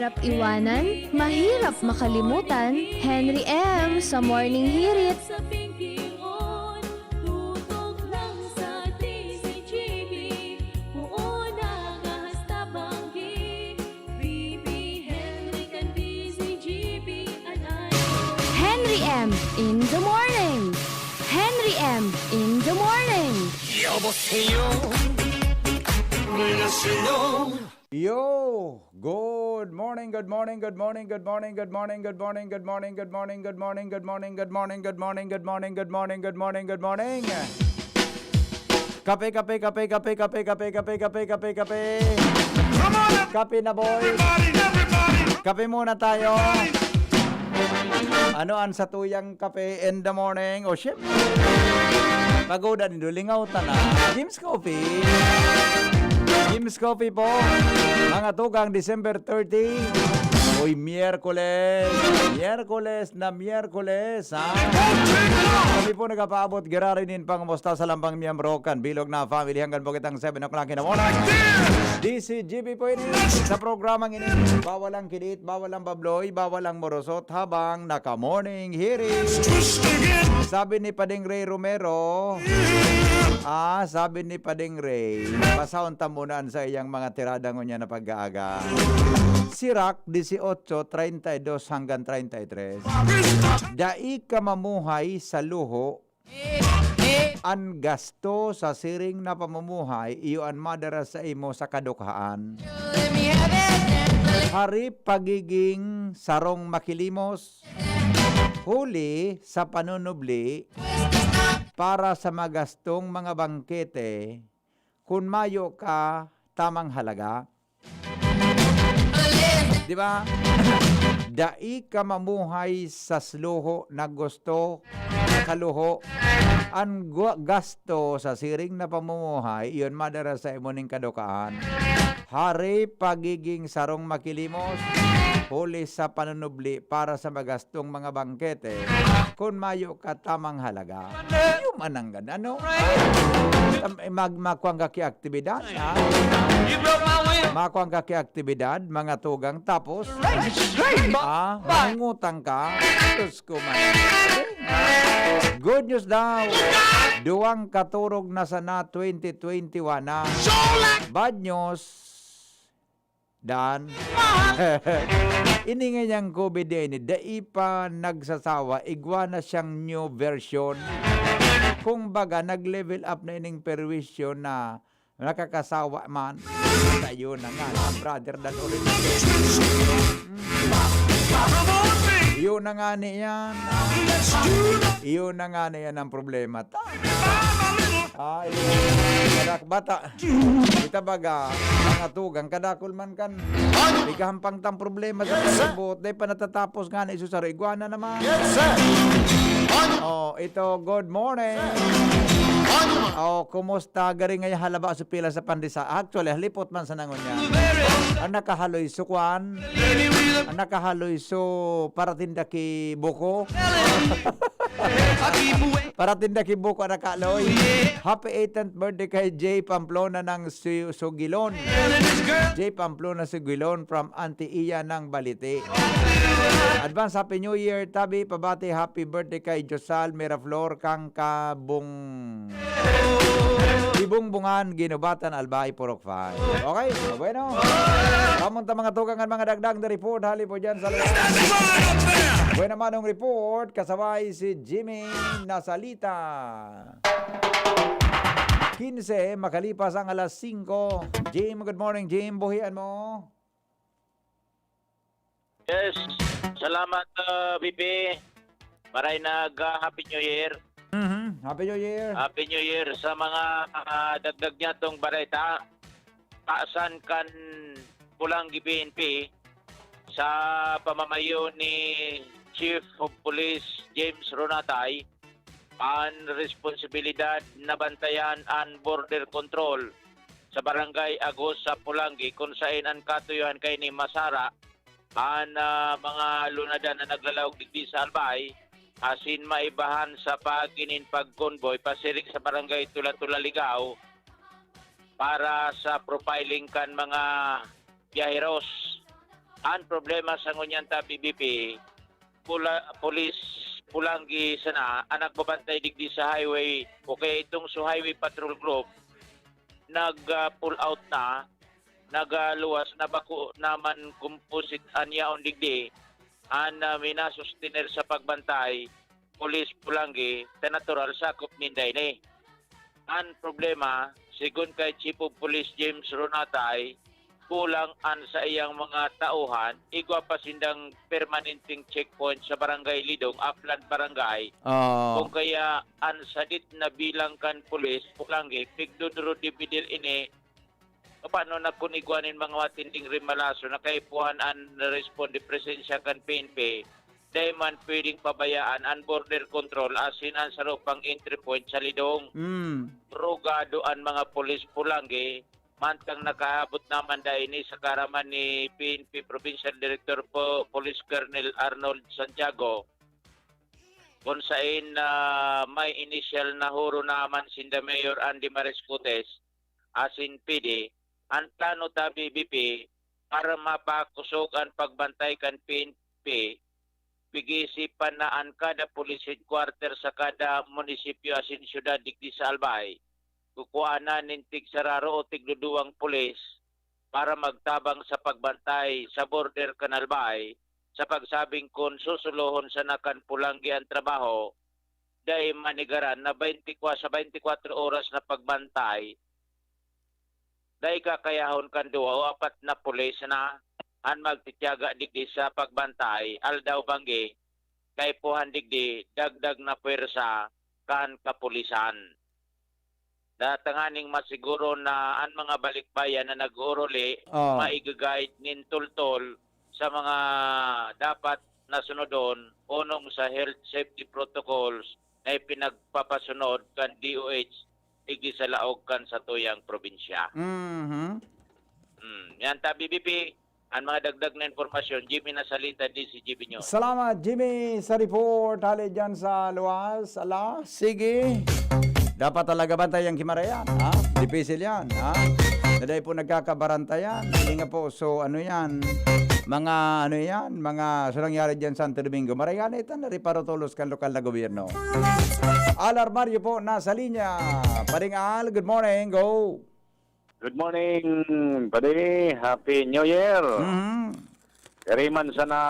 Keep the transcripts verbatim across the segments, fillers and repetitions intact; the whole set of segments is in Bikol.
Mahirap iwanan, mahirap makalimutan. Henry M sa Morning Hirit. Henry M in the morning. Henry M in the morning. 여보세요. 안녕하세요. Yo! Good morning, good morning, good morning, good morning, good morning, good morning, good morning, good morning, good morning, good morning, good morning, good morning, good morning, good morning, good morning, good morning. Kape, kape, kape, kape, kape, kape, kape, kape, kape, kape, kape. Kape na, boy. Kape muna tayo. Ano ang satuyang kape in the morning? O, syempre. Pagoda nindo, lingaw ta na. Jim's Coffee. Jim's Coffee po. Mga tugang, December thirty. Uy, Miyerkules. Miyerkules na Miyerkules, ha? Kami po nagpapaabot, girari nin pangumusta sa lambang miyembro kan bilog na family hanggang bukit ang seven o'clock in the morning. D C G B po ini sa programang ini. Bawal ang kidit, bawal ang babloy, bawal ang morosot habang naka-morning hirit. Sabi ni Pading Ray Romero, ah, sabi ni Pading Ray, basahon ta muna an saiyang mga tirada ngunyan na pag-aaga. Sirach dieciocho, treinta y dos hanggang treinta y tres. Dai ka mamuhay sa luho, an gasto sa siring na pamumuhay iyo an madara saimo sa kadukhaan. Hari pagiging sarong makilimos, huli sa panunubli para sa magastong mga bangkete, kun mayo ka tamang halaga. Di ba? Dai ka mamuhay sa sluho na gusto, sa luho. An gu- gasto sa siring na pamumuhay, iyon madara sa imo ning kadukaan. Hari pagiging sarong makilimos, huli sa panunubli para sa magastong mga bangkete, kun mayo ka tamang halaga. Yung mananggan, ano? Tam- Mag makuang ka ki aktibidad, ha? Makuang ka ki aktibidad, mga tugang, tapos, ah, mangungutang ka. Diyos ko man. Good news daw. Duwang katurog na sana twenty twenty-one na. Bad news, Dan. Ini ngayang COVID na ini, dai pa nagsasawa, igwa na siyang new version. Kung baga, nag-level up na ining perwisyo na nakakasawa man. Ayun na nga, brother Dan Orin. Yun na nga ni yan. Yun na nga ni yan ang problema. Ta- Ay, kadak bata. Kita baga, mga tugang, kadakul man kan. May kahampang tang problema sa pagbuot. Dahil pa natatapos nga na isusaro. Iguana naman. Yes, sir. Oh, ito, good morning. Oh, kumusta? Garing ngay halaba sa pila sa pandesa. Actually, halipot man sa nangon niya. Ang nakahaloy sukuan. Ang nakahaloy so paratinda ki buko. Paratinda ki buko, ang nakahaloy. Happy eighteenth birthday kay Jay Pamplona ng Su- Sugilon. Jay Pamplona Sugilon from Auntie Iya ng Balite. Advance Happy New Year, tabi, pabati, happy birthday kay Josal Miraflor kang kabung Bibungbungan, Ginubatan, Albay, Purok five. Okay, bueno. Kamunta mga tugang at mga dagdag na report, hali po dyan sa lugar. Buena manong report, kasabay si Jimmy Nasalita. Quince, makalipas ang alas singko. Jim, good morning, Jim. Buhian mo. Yes. Salamat, uh, B P. Maray nag, uh, Happy New Year. Mhm. Happy New Year. Happy New Year sa mga, uh, dagdag niya tong bareta. Paasan kan Pulang P N P sa pamamayo ni Chief of Police James Ronatay, an responsibilidad na bantayan an border control sa Barangay Agos sa Polangui, kun saen an katuyohan kaini masara an, ah, mga lunadan na naglalaog digdi sa Albay, asin maibahan sa paagi nin pag-convoy pasiring sa Barangay Tula-Tula, Ligao, para sa profiling kan mga biyaheros. Ang problema sa ngunyan ta, B B P, pula-, pulis, pulanggi sana ang nagbabantay digdi sa highway o kaya itong sa highway patrol group, nag, ah, pull out na, nagaluwas na, bako naman composite an yaon digdi, an, ah, minasustener sa pagbantay, pulis, pulanggi, ta natural sakop ninda ini. An problema, sigon kay Chief of Police James Ronatay, kulang an saiyang mga tauhan, igwa pa sindang permanenteng checkpoint sa Barangay Lidong, Aplan Barangay. Oh. Kung kaya an sadit na bilang kan pulis, pulanggi, pigdodoro dividil ini, paano na kun igwa nin mga matinding rimalaso na kaipuhan an responde presensya kan P N P, dai man pwedeng pabayaan an border control asin an saro pang entry point sa Lidong. Mm. Rugado an mga pulis, pulanggi, mantang nakaabot naman daini sa kaaraman ni P N P Provincial Director po, Police Colonel Arnold Santiago, kung sain na may inisyal na huro naman sinda Mayor Andy Mariscotes asin P D, ang plano ta, B B P, para mapakosog an pagbantay kan P N P, pig-iisipan na an kada police headquarter sa kada munisipyo asin syudad digdi sa Albay. Kukuha na nin tigsararo o tigduduwang pulis para magtabang sa pagbantay sa border kan Albay, sa pagsabing kun susulohon sana kan pulanggi an trabaho, dai manigaran na baynti kwa-, sa baynti kwatro oras na pagbantay, dai kakayahon kan duwa o apat na pulis na an magtitiyaga digdi sa pagbantay, aldaw banggi, kaipuhan digdi, dagdag na pwersa kan kapulisan. Tanganing masiguro na an mga balikbayan na nag-uuruli, oh, maiga-guide nin tultol sa mga dapat na sunodon, onong sa health safety protocols na ipinagpapasunod kan D O H digdi sa laog kan satuyang probinsya. Mhm. Hmm, yan ta, B B P, ang mga dagdag na impormasyon, Jimmy Nasalita, D C G B News. Salamat, Jimmy, sa report. Hali dyan sa luwas. Ala, sige. Dapat talaga bantay ang Kimarayan, ha? Dipisil yan, ha? Na dahil po nagkakabarantayan. Hindi nga po, so ano yan? Mga ano yan? Mga so nangyari dyan Santo Domingo. Marayan ito na riparo tolos kan lokal na gobyerno. Al Armario po, nasa linya. Paring Al, good morning. Go. Good morning, padi. Happy New Year. Mhm. Diri man sana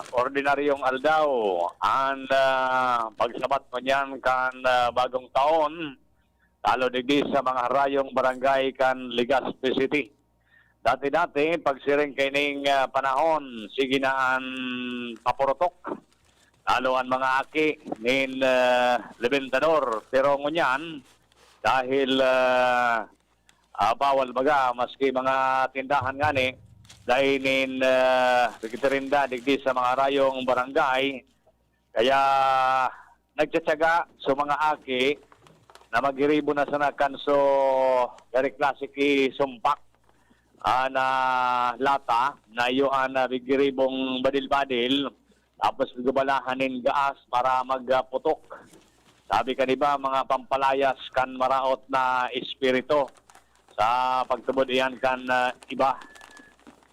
ordinaryong aldaw, an, ah, pagsabat ngunyan kan, ah, bagong taon, lalo digdi sa mga harayong barangay kan Legazpi City. Dati-dati, pagsiring kaining, ah, panahon, sige na an papurutok, lalo an mga aki nin, ah, Libentador. Pero ngunyan, dahil, ah, ah, bawal baga, maski mga tindahan ngani, dai nin, ah, nagtitirinda digdi sa mga harayong barangay. Kaya nagtsatsaga so mga aki na maggiribo na sana kan so very classic isumpak, ah, na lata na iyo an, ah, naggiribong badil-badil. Tapos gabalahan nin gaas para magputok. Sabi kan iba, mga pampalayas kan maraot na espiritu. Sa pagtubod iyan kan, ah, iba.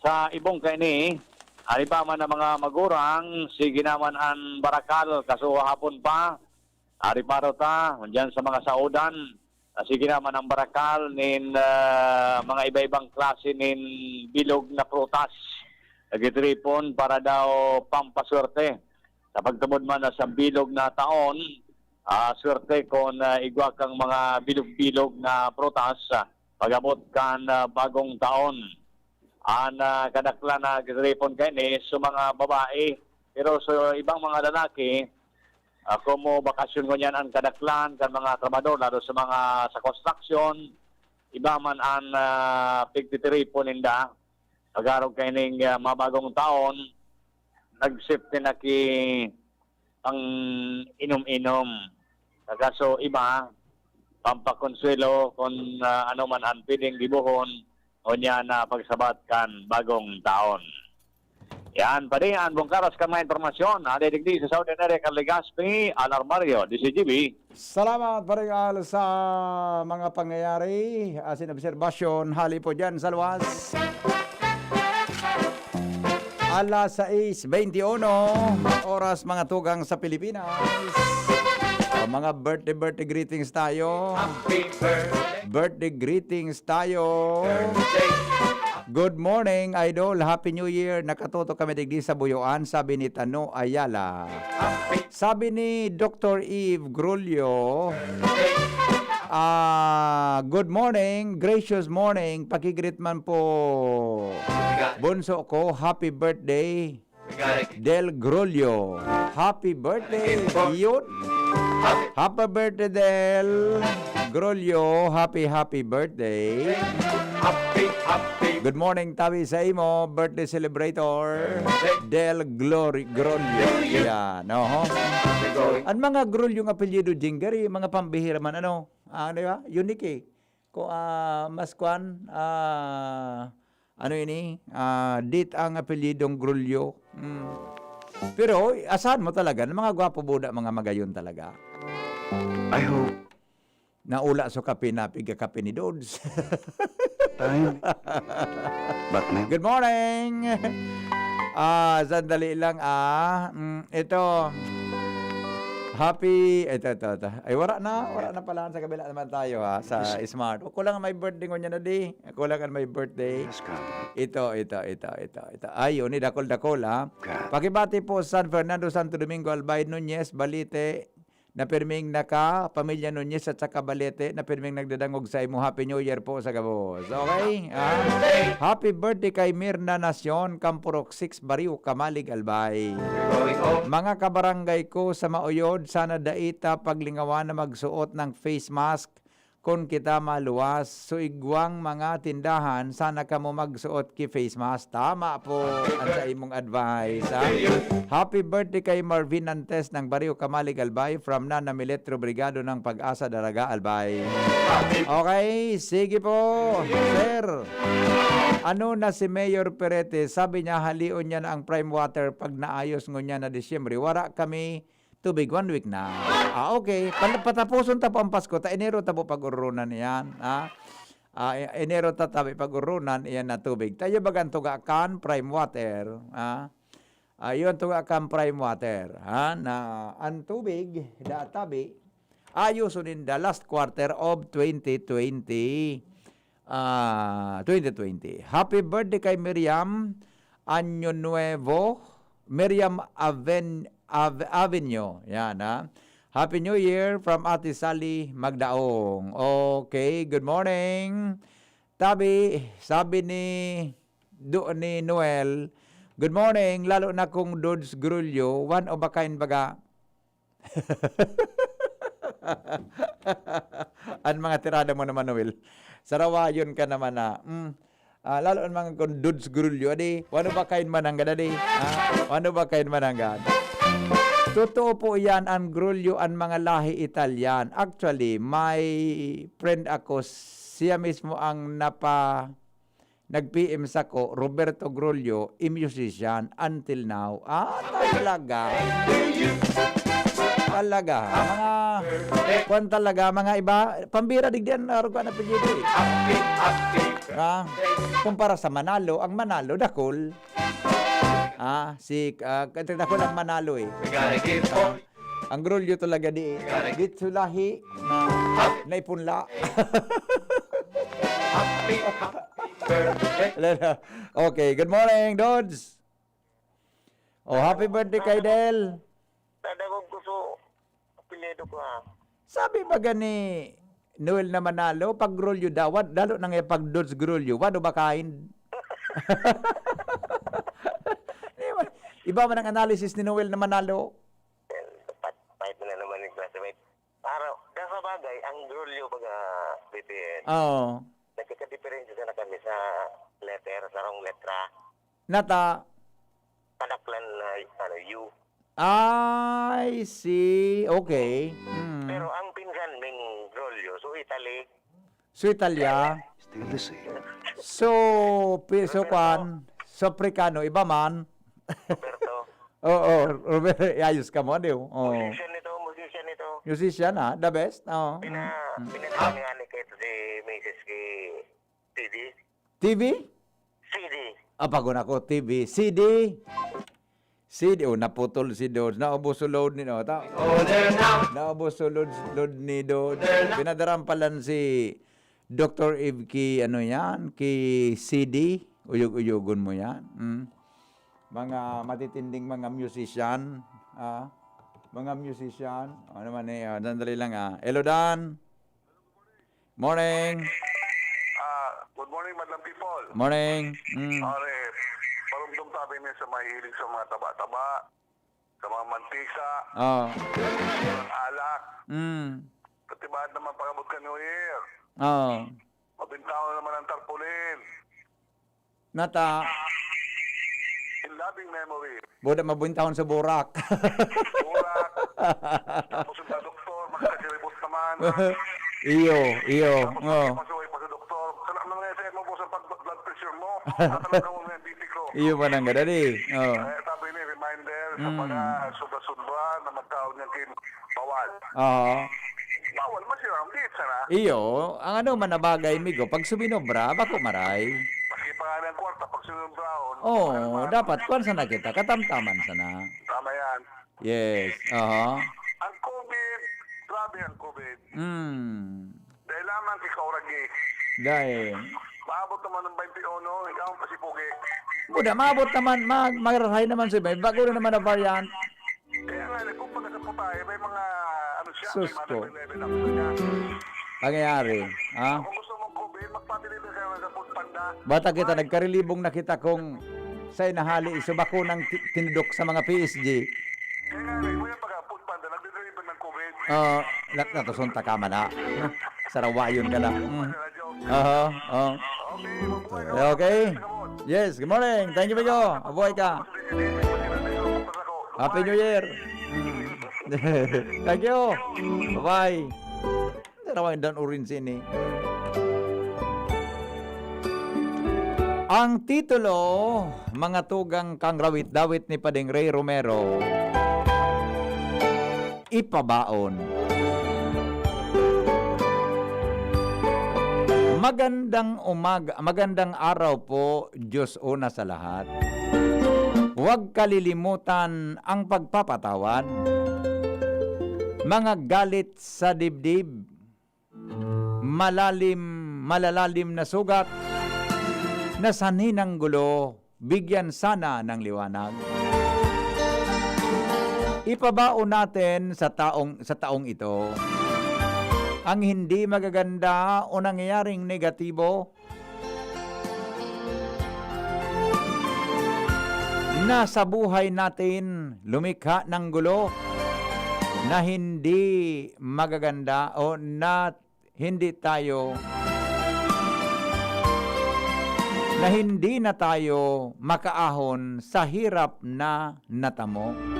Sa ibong kaini, an iba man na mga magurang, sige naman an barakal, kaso hapon pa, ari paro ta, diyan sa mga saodan, na sige naman ang barakal nin, ah, mga iba-ibang klase nin bilog na prutas. Nagtitripon para daw pampaswerte. Sa pagtubod man na sa bilog na taon, ah, swerte kun, ah, igwa kang mga bilog-bilog na prutas, ah, pag-abot kan, ah, bagong taon. An, ah, kadaklan na nagtitripon kaini sa mga babae. Pero sa ibang mga lalaki, ah, komo bakasyon ngunyan an kadaklan kan mga trabahador, lalo sa mga sa construction, iba man an, ah, pigtitiripon ninda. Pag-arog kaining, ah, mabagong taon, nag-safety na ki pang inom-inom. Saka so iba, pampakonsuwelo kun, ah, ano man an pwedeng gibohon, ngunyan na pagsabat kan bagong taon. Yan, padi, an bungkaras kan mga impormasyon. Hali digdi sa Southern Area kan Legazpi, Al Armario, D C G B. Salamat, Paring Al, sa mga pangyayari, asin obserbasyon. Hali po dyan sa luwas. Alas sais beintiuno, oras mga tugang sa Pilipinas. Ang mga birthday, birthday greetings tayo. Happy birthday. Birthday greetings tayo. Birthday. Good morning, Idol. Happy New Year. Nakatutok kami digdi sa Buyoan, sabi ni Tano Ayala. Happy. Sabi ni Doctor Eve Grulio, ah, "Good morning, gracious morning. Pakigreet man po, bunso ko. Happy birthday, Del Grulio." Happy birthday, yun. Happy birthday, Del Grulio. Happy, happy birthday. Happy, happy. Good morning, tabi sa imo, birthday celebrator, Del Glory, Grulio. Yan, oho. An mga Grulio nga apelyido, Jingari, mga pambihira man, ano? Ah, di ba? Unique eh. Ko, ah, mas kwan, ah, ano ini? Ah, dit ang apelyidong Grulyo. Mm. Pero asahan mo talaga na mga gwapo buda, mga magayon talaga. I hope. Naula so kape, napigakape ni Dods. Time. But now. Good morning! Ah, sandali lang, ah. Mm, ito. Happy, ito, ito, ito. Ay, wala na. Wala na pala. Sa kabila naman tayo, ha, sa smart. Ako lang may birthday ngunyan na di. Ako lang ang may birthday. Yes, come. Ito, ito, ito, ito, ito. Ay, yun, eh, dakol-dakol, ha. God. Pakibati po sa San Fernando, Santo Domingo, Albay Nunez, Balite, na pirming naka, pamilya Nunez at saka Balete, na pirming nagdadangog sa imo. Happy New Year po sa gabos. Okay? Ah? Happy birthday kay Mirna Nacion, Campurok six, Barrio Camalig, Albay. Mga kabarangay ko sa Mauyod, sana dai ta paglingawan na magsuot ng face mask kun kita maluwas. So, igwang mga tindahan, sana kamo magsuot ki face mask. Tama po ang sa imong advice, ha? Happy birthday kay Marvin Nantes ng Barrio Camalig, Albay, from Nana Milet Robrigado ng Pag-asa, Daraga, Albay. Okay, sige po, sir. Ano na si Mayor Perete? Sabi niya, halion niya na ang Prime Water pag naayos ngunyan na Disyembre. Wara kami tubig, one week na. Ah, okay. Pan-, patapuson ta po ang Pasko, ta Enero ta po pag-urunan iyan, ha? Ah, e-, Enero ta tabi pag-urunan iyan na tubig. Tayo bagang tuga kan Prime Water, ha? Ah, yun tuga kan Prime Water, ha? Na ang tubig, da tabi, ayoson in the last quarter of twenty twenty, ah, twenty twenty. Happy birthday kay Miriam Año Nuevo, Miriam Aven-, Ave-, Avenio. Yan, ha? Happy New Year from Ate Sally Magdaong. Okay, good morning. Tabi, sabi ni, do, ni Noel, "Good morning, lalo na kung Dudes Grulyo, one of a kind baga." An mga tirada mo naman, Noel. Sarawayon ka naman na. Mm. Ah, lalo an mga kun Dudes Grulyo, adi, wano ba kain mananggad, adi? Ah, wano ba kain mananggad? Totoo po yan, ang Grulyo, ang mga lahi Italian. Actually, may friend ako, siya mismo ang napa-, nag-P M sako, Roberto Grulyo, a musician, until now. Ah, talaga. Talaga. Mga, kwan talaga, mga iba, pambira, digdi an arog ko na apelyido, eh. Ah, kumpara sa Manalo, ang Manalo, dakul. Ah, si, ah, dakul ang Manalo, eh. Ah, ang Grulyo talaga di, eh. Di sulahi na naipunla. Happy, happy birthday. Okay, good morning, Dods. Oh, happy birthday kay Del. Dadagog ko so apelyido ko, ha. Sabi ba gani, Noel na Manalo, pag Grulyo daw, wad-, lalo na nga pag Dods Grulyo, one of a kind. Di ba? Iba man ang analysis ni Noel na Manalo. Well, dapat, kahit na naman yung classmate. Para, sa bagay, ang Grulyo, baga, B P N, Oo. nagkakadiperensya na kami sa letter, sa wrong letra. Nata? Padaklan na, ano, U. I see. Okay. Mm. Pero ang pinsan ming Grulyo, so Italy. So, Italia? Still the same. So, pi-, so, Roberto. Kwan, so, Afrikano, iba man. Roberto. Oo, Roberto, ayos ka mo, di ba? Oo. Musician ito, musician ito. Musician, ha? The best? Oo. Pina-, Mm. pinatawag nga ni Kate si Missus kay C D. T V? C D. Apagon ako, T V, C D. C D, oh, naputol si Dodge. Naubos so load ni, no? Ta- Naubos so load, load ni Dodge. Pinadarampalan si Doctor Eve ki, ano yan, ki C D. Uyog-uyogon mo yan. Mm. Mga matitinding mga musician. Ah, mga musician. Ano man eh, ah, sandali lang ah. Hello, Dan. Morning. Ah, good morning, madlang people. Morning. Mm. Pare, parumdom tabi niya sa mahilig sa mga taba-taba, sa mga mantika, Oh. sa mga alak. Mm. Katibaad naman pag-abot ka New Year. Oh. Mabintaw na naman ang tarpaulin. Nata. In loving memory. Buda mabintahon sa burak. Burak. Tapos yung doktor, magkakiribot naman. Iyo, iyo. Tapos Oh. Pasuway pa sa doktor. Sana naman nga sa mo po sa pag-, blood pressure mo. Tatalaga mo nga yung B P ko. Iyo pa nang gadali. Oh. Eh, sabi ni, reminder sa Mm. mga sobra-sobra na magkaon ng kin-, bawal. Oo. Bawal, masiram, di sana. Iyo, ang ano man na bagay, migo, pag suminobra, bako maray. Maski pa nga ng kwarta, pag suminobra, oh, Oo, ano man. Dapat, kwan sana kita, katamtaman sana. Tama yan. Yes, aha. Ang COVID, grabe ang COVID. Mm. Dahil lamang kay Kauragi. Dahil. Maabot naman ng twenty-one, ikaw ang pasipugi. Buda, maabot naman, mag-, magarahay naman si Bay. Bago na naman ang variant. Kaya nga, nagkumpara sa putay, may mga, ano siya, Sus may mga ko. Level up siya. Pangyayari, ha? Kung gusto mong COVID, magpa-deliver ka ng Food Panda. Bata kita, Why? Nagkarilibong na kita kung sa inahali, iso bako ng ti-, tinudok sa mga P S G. Kaya nga, may kuya pag Food Panda, nagde-deliver ng COVID. Ah, nat-, natuson ta ka man, ha? Sarawayon ka na. Mm. Aha, oh. Okay, mabuhay ka. Okay. Yes, good morning. Thank you, Migo. Mabuhay ka. Happy New Year. Mm. Thank you. Bye-bye. Sarawayon dan orange ini. Ang titulo, mga tugang kang rawit-dawit ni Pading Ray Romero, Ipabaon. Magandang umaga, magandang araw po, Diyos una sa lahat. Huwag kalilimutan ang pagpapatawad. Mga galit sa dibdib, malalim, malalalim na sugat na sanhi ng gulo, bigyan sana ng liwanag. Ipabaon natin sa taong, sa taong ito ang hindi magaganda o nangyayaring negatibo na sa buhay natin lumikha ng gulo na hindi magaganda o na hindi tayo, na hindi na tayo makaahon sa hirap na natamo.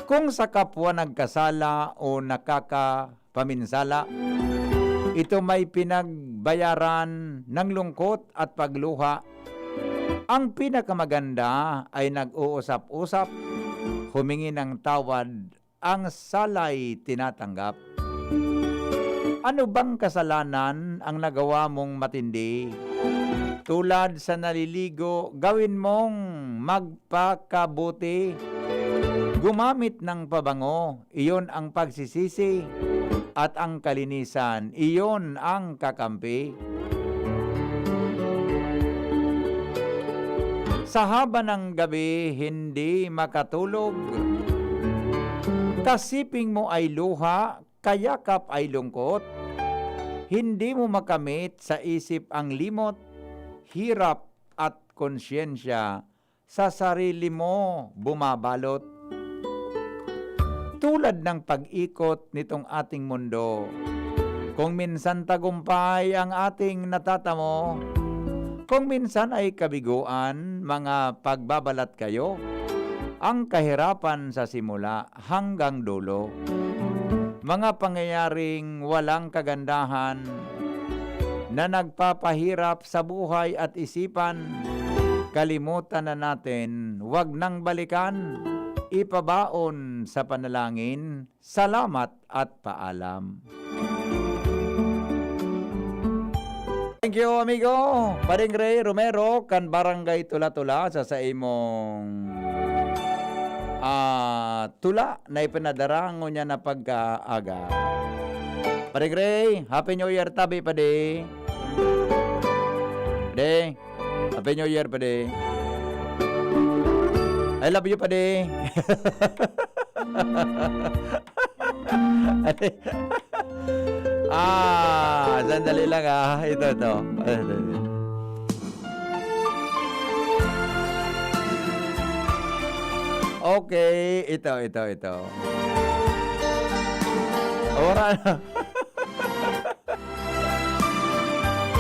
Kung sa kapwa nagkasala o nakakapaminsala, ito may pinagbayaran ng lungkot at pagluha. Ang pinakamaganda ay nag-uusap-usap, humingi ng tawad ang sala'y tinatanggap. Ano bang kasalanan ang nagawa mong matindi? Tulad sa naliligo, gawin mong magpakabuti. Gumamit ng pabango, iyon ang pagsisisi. At ang kalinisan, iyon ang kakampi. Sa haba ng gabi, hindi makatulog. Kasiping mo ay luha, kayakap ay lungkot. Hindi mo makamit sa isip ang limot, hirap at konsyensya sa sarili mo bumabalot. Tulad ng pag-ikot nitong ating mundo, kung minsan tagumpay ang ating natatamo, kung minsan ay kabiguan, mga pagbabalat kayo, ang kahirapan sa simula hanggang dulo. Mga pangyayaring walang kagandahan na nagpapahirap sa buhay at isipan, kalimutan na natin, wag nang balikan, ipabaon sa panalangin. Salamat at paalam. Thank you, amigo. Pading Ray Romero, kan Barangay Tula-Tula, sa saimong, ah, tula na ipinadara ngunyan na pagkaaga. Pading Ray, Happy New Year, tabi, padi. De, Happy New Year, padi. I love you, padi. Ah, sandali lang, ah. Ito, ito. Okay, ito, ito, ito. Ora na.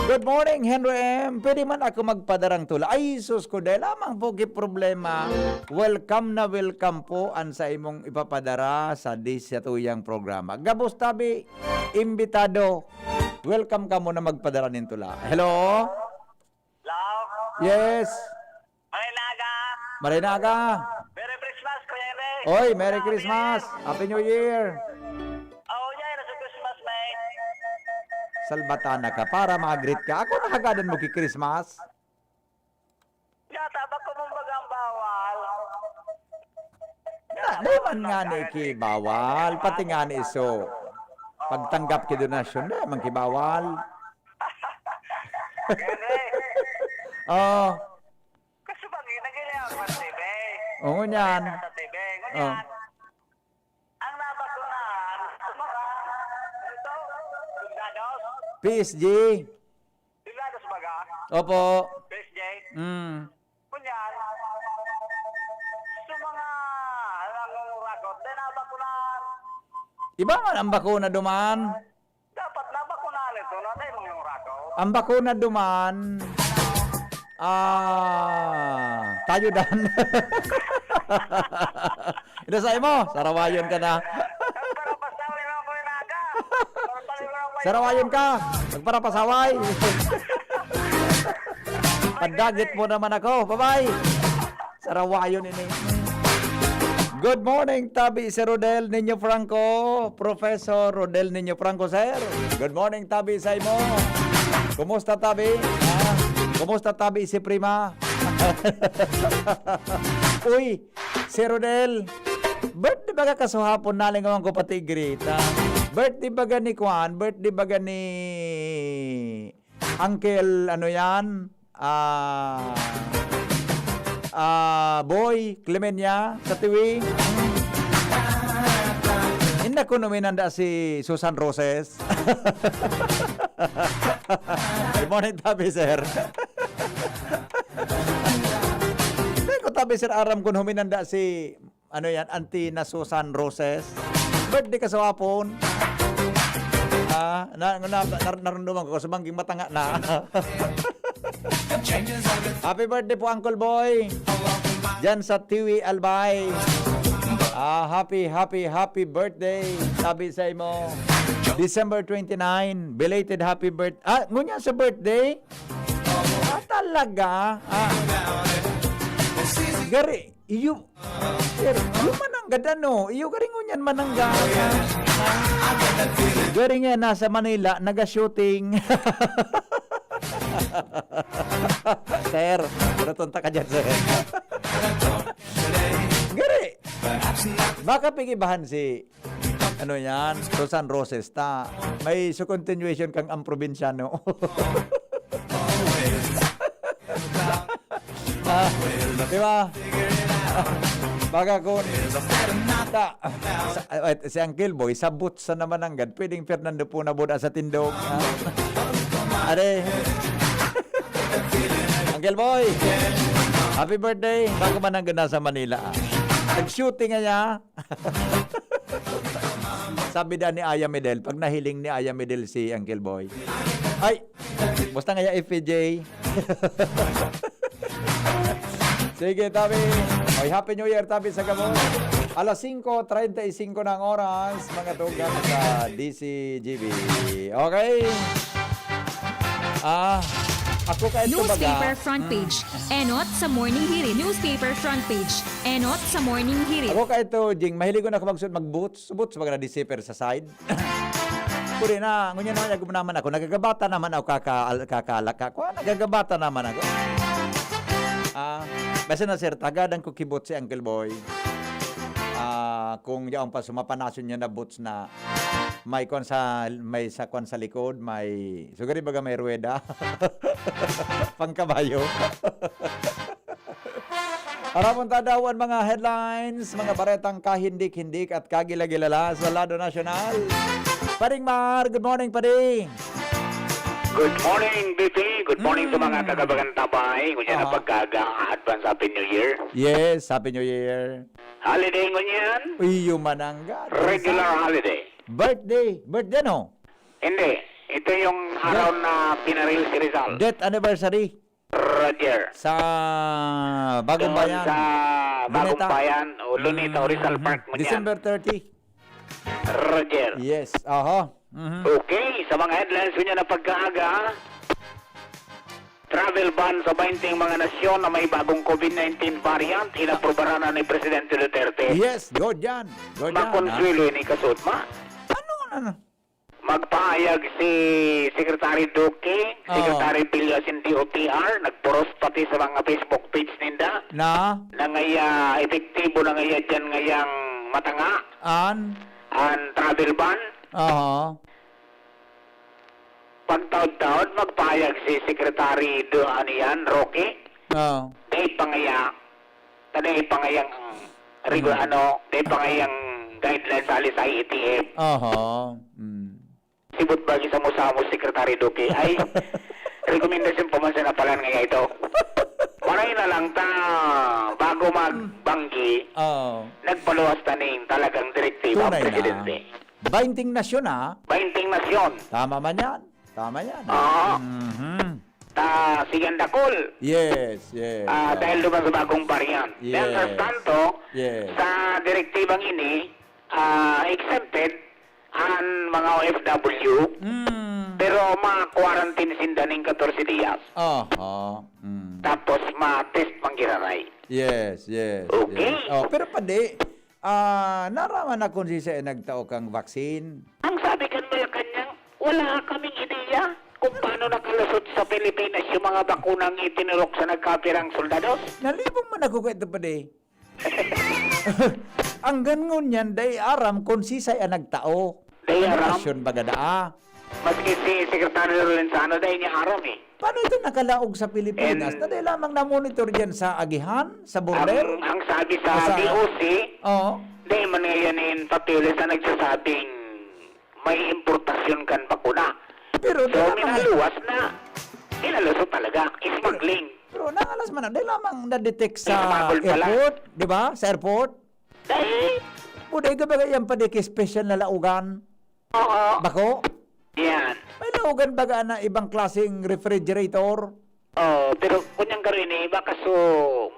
Good morning, Henry M. Pwede man ako magpadarang tula? Ay, sus ko, dahil lamang po ki problema. Welcome na welcome po an sa imong ipapadara sa di satuyang programa. Gabos tabi, imbitado. Welcome ka muna magpadara nin tula. Hello? Hello? Yes. Maray na aga. Maray na aga. Merry Christmas, Kuya Ray. Oy, Merry Happy Christmas. New Year. Happy New Year. Oh, yeah, nasa Christmas, mate. Salbatana ka para mag-greet ka. Ako nakagadan mo ki Christmas. Yata, bako mong bagang bawal. Na, di man nga ni ki bawal, pati nga ni iso. Pagtanggap ki donasyon, di man ki bawal. Ganun eh. Oh. Kasi pag nagilihan ko sa T V. Oo, ngunyan. Sa T V, ngunyan. Oh. Ang nabakunahan, mga, ano to? Soldados? P S G. Soldados baga? Opo. P S G? Mm. Ngunyan, sa mga nangungurakot, di nabakunahan. Iba man ang bakuna duman. Dapat nabakunahan ito, nanay, mga urakot. Ang bakuna duman, ah, tayo dan. Ito sa imo, sarawayon ka na. Nagparapasaway naman ko yung aga. Nagparapasaway naman ko yung Sarawayon ka. Nagparapasaway. Padagit mo naman ako. Bye-bye. Sarawayon ini. Good morning, tabi si Rodel Niño Franco. Professor Rodel Niño Franco, sir. Good morning, tabi sa imo. Kumusta, tabi? Ah, kumusta, tabi, si Prima? Uy, si Rodel. Birthday baga kasuhapon, nalingawan ko pati greet, ah. Birthday baga ni Kwan, birthday baga ni Uncle, ano yan? Ah, ah, Boy Clemenia sa Tiwi. Inda ko numinanda si Susan Roses. Good morning, tabi, sir. Hindi ko, tabi, sir, aram kung huminanda si ano yan, Auntie na Susan Roses. Birthday ka sa hapon. Ah, na, na, na, narunduman ko sa bangging matanga na. Happy birthday po, Uncle Boy. Diyan sa Tiwi, Albay. Ah, happy, happy, happy birthday. Sabi sa imo, December twenty-nine, belated happy birth-, ah, ngunyan sa birthday? Ah, talaga? Ah. Gari, iyo, sir, iyo mananggad, ano? Iyo gari ngunyan mananggad. Gari nga nasa Manila, naga-shooting. Sir, pero tunta ka dyan, sir. Gari, baka pigibahan si ano yan? Susan Roses ta. May su continuation kang Ang Probinsyano. Ah, di ba? Baga kun ta, sa, eh, si Uncle Boy, sabot sa naman nanggad, pwedeng Fernando po na buda sa tindog. Ah. Are. Uncle Boy, happy birthday. Bako man nanggad nasa Manila. Ah. Nag-shooting nga niya. Sabi daw ni Aya Medel, pag nahiling ni Aya Medel si Uncle Boy, "Ay, musta nga ya, F P J?" Sige, tabi. Oy, Happy New Year, tabi sa gabos. Alas singko treinta y cinco na ang oras, mga tugang sa D C G B. Okay? Ah, ako ka ito baga. Newspaper front page. Enot sa Morning Hirit. Newspaper front page. Enot sa Morning Hirit. Ako ka ito, Jing. Mahilig ko na ako magsuot, mag-boots. Boots, baga na di zipper sa side. Puri na, ngunyan naman, nagum naman ako. Nagagabata naman ako, kaka-, al-, kakalaka ko. Ah, nagagabata naman ako. Ah, basta na, sir, tagadan ko kibot si Uncle Boy. Ah, kung yaon pa sumapanason niya na boots na may kwan sa, may sa kwan sa likod, may, sugari baga may ruweda. Pangkabayo. Aramon ta daw an mga headlines, mga baretang kahindik-hindik at kagila-gilala sa lado nasyonal. Paring Mar, good morning, padi. Good morning, B P. Good morning sa mga Mm. taga Bagantabay. Ngunyan na Aha. pagkaaga, advance Happy New Year. Yes, Happy New Year. Holiday ngunyan? Iyo mananggad. Regular holiday. Birthday. Birthday, no? Hindi. Ito yung araw Death. na pinaril si Rizal. Death anniversary. Roger. Sa Bagong Doon Bayan. sa Bagong Luneta. Bayan, o Luneta, o Rizal Mhm. Park mo dyan. December thirty. Roger. Yes, aha. Mhm. Okay, sa mga headlines niya na pagkaaga, travel ban sa bainting mga nasyon na may bagong COVID nineteen variant, inaprubaran na ni Presidente Duterte. Yes, good yan. Good yan, Makonsuelo ah. ini kasutma. Ano, ano, ano? Magpahayag si Secretary Duque, Oo. Secretary Villas in D O T R, nagporos pati sa mga Facebook page ninda. Na? Na ngaya epektibo na ngaya dyan ngayang matanga An? an travel ban. Oo. Pagtaod-taod, magpahayag si Secretary Do-, ano yan, Roque? Oo. Dahil pa ngaya, Kada ipangayang regu-, Hmm. ano, kada ipangayang guidelines sa alis sa I A T F. Aha. Hmm. Sibot bagi sa mo sa mo, Secretary Duque, ay rekomendasyon pa man sa napalan ngaya ito. Maray na lang ta, bago magbanggi, Oo. nagpaluwas ta ning talagang direktiba ang Tunay na. presidente. Bainting nasyon, ah. Bainting nasyon. Tama man yan. Tama yan, ah. Oo. Mhm. Ta, sige ang dakul. Yes, yes. Ah, Oo. dahil duman sa bagong variant. Yes. Mientras tanto, Yes. sa direktibang ini, ah, exempted an mga O F W, Mm. pero ma-quarantine sinda ning katorse diyas. Aha. Mm. Tapos ma-test man giraray. Yes, yes, Okay. yes. Oh, pero padi, ah, naraman na kung sisay nagtao kang vaccine. Ang sabi kan Malacanang, wala kaming ideya kung paano nakalusot sa Pilipinas yung mga bakunang itinurok sa nagkapirang soldados. Nalibog man ako kay ito, padi. Anggan ngunyan, dai aram kung sisay ang nagtao. Dai Ano aram. nasyon baga daa? Maski si Secretary Lorenzano, dai niya aram eh. Paano ito nakalaog sa Pilipinas? And Na dai lamang na-monitor dyan sa agihan, sa border? Ang, ang sabi sa O sa V O C, Oo. dai man ngayon yung papeles na nagsasabing may importasyon kan bakuna. Pero So, dala man eh. minaluwas na. Minaluwas talaga. Smuggling. Pero nangalas man, dai lamang na-detect sa Smuggle pala. airport, di ba? Sa airport. Dai. O, dai ka ba yan pa di special na laugan? Oo. Bako? Yan. May laugan baga na ibang klaseng refrigerator? Oh, pero kunyang garo ini, baka so,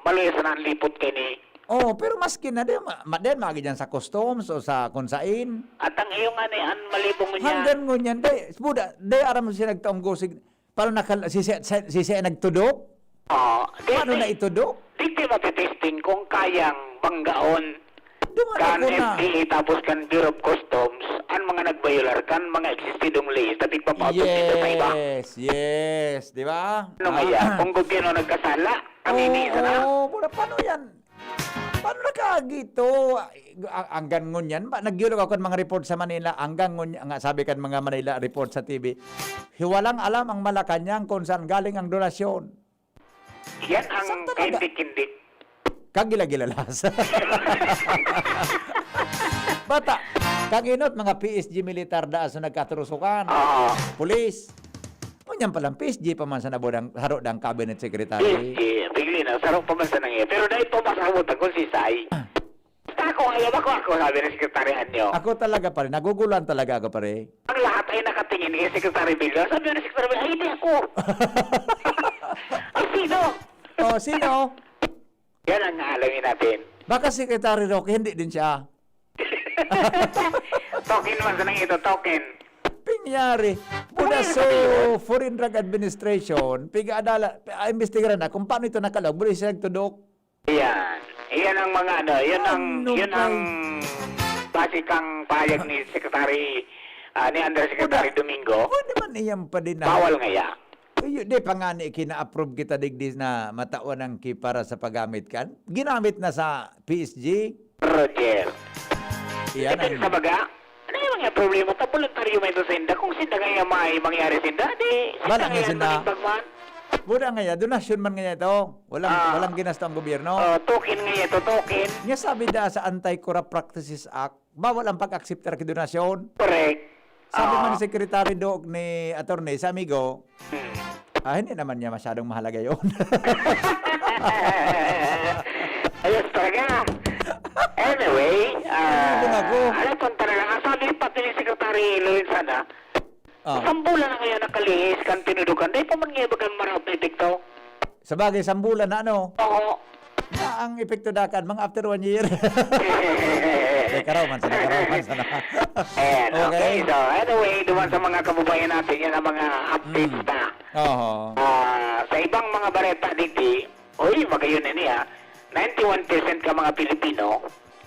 maluya sana ang lipot kay ni. Oh, pero maski na, di, ma, ma, di, magi dyan sa customs o sa kung sain. At ang iyong ani, ang malibong niya. Hanggang ngunyan, di, buda, di, aram mo siya nagtaong gusig, paano nakal-, si, si, si, si, si nagtudok? Oh, di, Paano di, na itudok? di, di matitesting kung kayang banggaon Duman kan ako na. F D A tapos kan Bureau of Customs, ang mga nagbayular kan mga existidong leyes na pigpapautog dito sa iba. Yes, yes, di ba? Ano Ah. kaya? Kung gobyerno nagkasala, kami Oo, ni sana. oo, pero paano yan? Paano nakaagi ito? Ang, ang gangon yan ba? Nagyulog ako ng mga report sa Manila. Ang gangon nga, sabi kan mga Manila report sa T V, "Hiwalang alam ang Malacanang kung saan galing ang donasyon." Yan ang Saan talaga? kaindik-indik. Kagila-gilalas. Bata, kang inot, mga P S G militar da sa nagkaturusukan. Oo. Pulis. Ngunyan palang P S G pa man sa nabudang, haro dang cabinet secretary. P S G, bigli na, sarong pa man sa nangyay. Pero dahil pa masabot ako si Sai. Ah. Basta ako, ayaw ako, ako, sabi ng sekretaryahan niyo. Ako talaga, pare. Naguguluhan talaga ako, pare. Ang lahat ay nakatingin kay Secretary Villar. Sabi ng Secretary Villar, "Ay, hindi ako." "Ay, sino?" Oh, sino? Yan ang alamin natin. Baka Secretary Roque, hindi din siya. Token man sa nang ito, token. Pingyari. Muna Ano yung so, sabi yun? Foreign Drug Administration, piga-adala, ah, imbestigaran na kung paano ito nakalaog. Muna siya nagtudok. Yan. Yan ang mga ano, yan ang, Ano yan ang ba'y base kang pahayag ni Secretary Ah, ni Undersecretary Domingo. Pwede man iyang padinahan. Bawal ngaya. Iyo, di pa nga ni kina-approve kita digdi na matawan ang ki para sa paggamit kan. Ginamit na sa P S G. Roger. Iyan ang... Sa baga, ano yung mga problema? Ta voluntaryo may ito sa inda. Kung sinda kaya may mangyari sinda, di sinda Bala nga kaya sinda. Manimbag man. Buda nga ya, donasyon man nga ito. Walang, Ah. walang ginasto ang gobyerno. Oh, token nga ito, token. Nga sabi da sa Anti-Corrupt Practices Act, bawal ang pag-akseptar ki donasyon. Correct. Sabi Ah. man ni Secretary Doc ni Attorney, sa amigo, Hmm. ah, hindi naman niya masyadong mahalaga yon. Ayos talaga. Anyway, ah, Ano ako? Ano pang talaga? Ang sabi pati ni Secretary Lorenza na, Ah. Sambulan na ngayon nakalihis kan tinudukan. Dahil pa man ngayon bagang marap na epekto. Sa bagay, sambulan na ano? Oo. Na ang epekto dakan, mga after one year. Eh, karaw man sana, karaw man sana. Ayan, okay. Okay, so anyway, duman sa mga kababayan natin, yan ang mga updates Mm. na. Oho. Ah, sa ibang mga bareta, digdi, oy, magayon na niya, ninety-one percent ka mga Pilipino,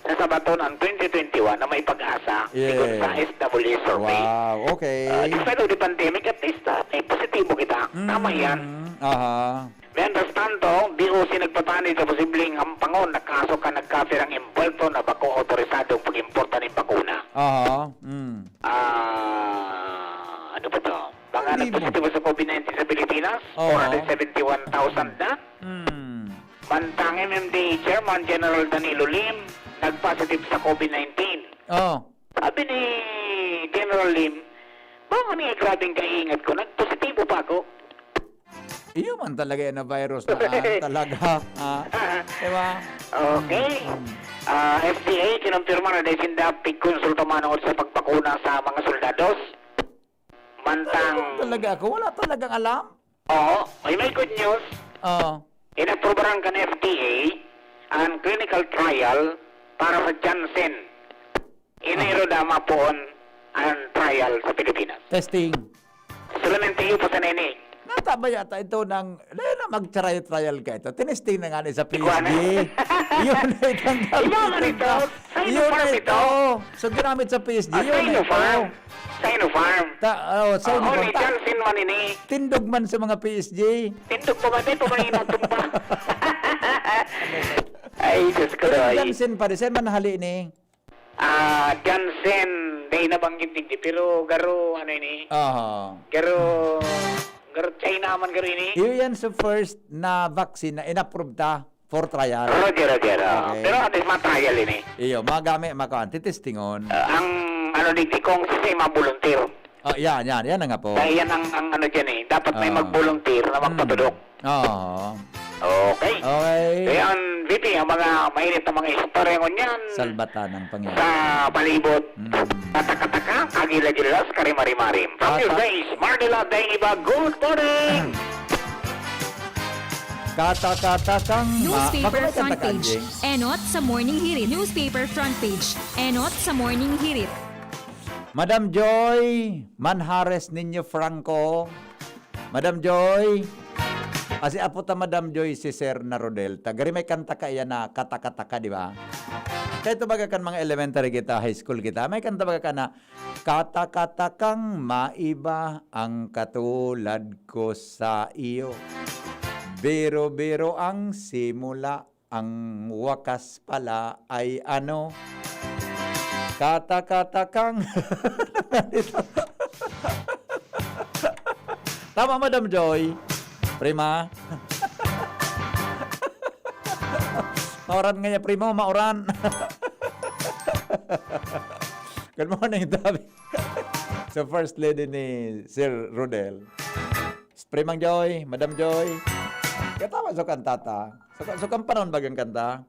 sa sabaton ang twenty twenty-one na may pag-asa, sigon Yes. sa S W S survey. Wow, okay. Ah, despite of the pandemic, at least, ah, may positibo kita. Tama yan. Mm, aha. Mientras tanto, B O C nagpatanid sa posibleng hampangon na kaso kan nagkapirang imbolto na bako otorisadong pag-importa nin bakuna. Aha, mm. Ah, ano ba to? Mga Hindi mo. nagpositibo sa COVID nineteen sa Pilipinas, Oo. four hundred seventy-one thousand na. Mm. Mantang M M D A Chairman General Danilo Lim nagpositive sa COVID nineteen. Oh. Sabi ni General Lim, "Baka niya grabing kaingat ko, nagpositibo pa ako." Iyo man talaga yan na virus na, ah, talaga. Ah, di ba? Okay. Mm. Ah, F D A, kinumpirma na dahil sinda pigkonsulta manongod sa pagpakuna sa mga soldados. Mantang Talaga ako, wala talagang alam. Oo, may, may good news. Oo. Inaprobaran kan F D A ang clinical trial para sa Janssen. Enero Ah. dama poon ang trial sa Pilipinas. Testing. Solamente iyo pa sana ini. Nata ba yata ito ng, dahil na mag-trial-trial ka ito, tinesting na nga ni sa Ikaw na. P S D. Yun na itong Ikaw na gamit ito. ito. Yun na Sinopharm ito. ito. So, ginamit sa P S D, Ah, yun na ito. Sinopharm. Sinopharm. Ta, oh, Oo, Sinopharm. ni Ta, Janssen man ini. Tindog man sa mga P S G. Tindog pa man, dahil pa man inatumba. Ay, Diyos ko, Pero ay. Janssen pa rin, saan man hali ni? Ah, Janssen, dahil nabanggit digdi, pero garo, ano ini? Aha. Garo, garo China man garo ini? Iyo yan sa first na vaccine na inapprove ta. For trial. Roger, Roger. Ah, Okay. Pero at least matrial ini. Iyo, magami, makuan, titistingon. Ah, ang ano digdi kung sa mga volunteer. Oh, yan, yan. Yan na nga po. Kaya yan ang, ang ano dyan eh. Dapat may Ah. mag-volunteer na Mm. magpatudok. Oo. Okay. Okay. Kaya ang V P, ang mga mainit na mga istorya ngunyan Salbatan ang Panginoon. sa palibot. Mm. Katakataka, agila-gilas, karimarimarim. From Tata- your face, Marnila Dainiba, good morning! Kata-kata kang ma-, Newspaper magkakanta front ka, page. Angie. Enot sa Morning Hirit. Newspaper front page. Enot sa Morning Hirit. Madam Joy Manhares Niño Franco. Madam Joy. Asi apo ta Madam Joy si Sir na Rodel. Tagari may kanta kaya na Kata-kata ka, di ba? Kaya ito baga kan mga elementary kita, high school kita, may kanta baga ka na, "Kata-kata kang maiba ang katulad ko sa iyo. Biro-biro ang simula, ang wakas pala ay ano? Kata-kata kang," Tama, Madam Joy. Prima. Mauran ngaya, primo, mauran. Good morning, Tabi. So, First Lady ni Sir Rodel. Primang Joy, Madam Joy. Katawa sa kanta ta. Sa, sa kan panahon bagang kanta.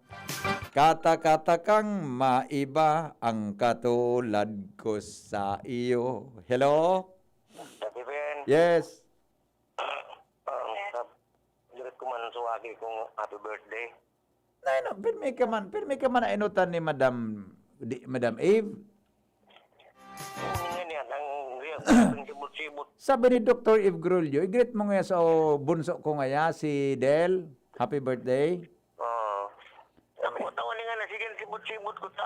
Kata-kata kang maiba ang katulad ko sa iyo. Hello? Happy Ben. Yes. Ah, sab-, diret ko man suwagi kung happy birthday. Nay, no, pirmi ka man, pirmi ka man na inutan ni Madam, di, Madam Eve. Ngayon yan, ang reaction, sibot-sibot. Sabi ni Doktor Eve Grulio, "I-greet mo nga sa bunso ko nga ya, si Del. Happy birthday." Oo. Ako, tawa ni nga na, sige, sibot-sibot ko sa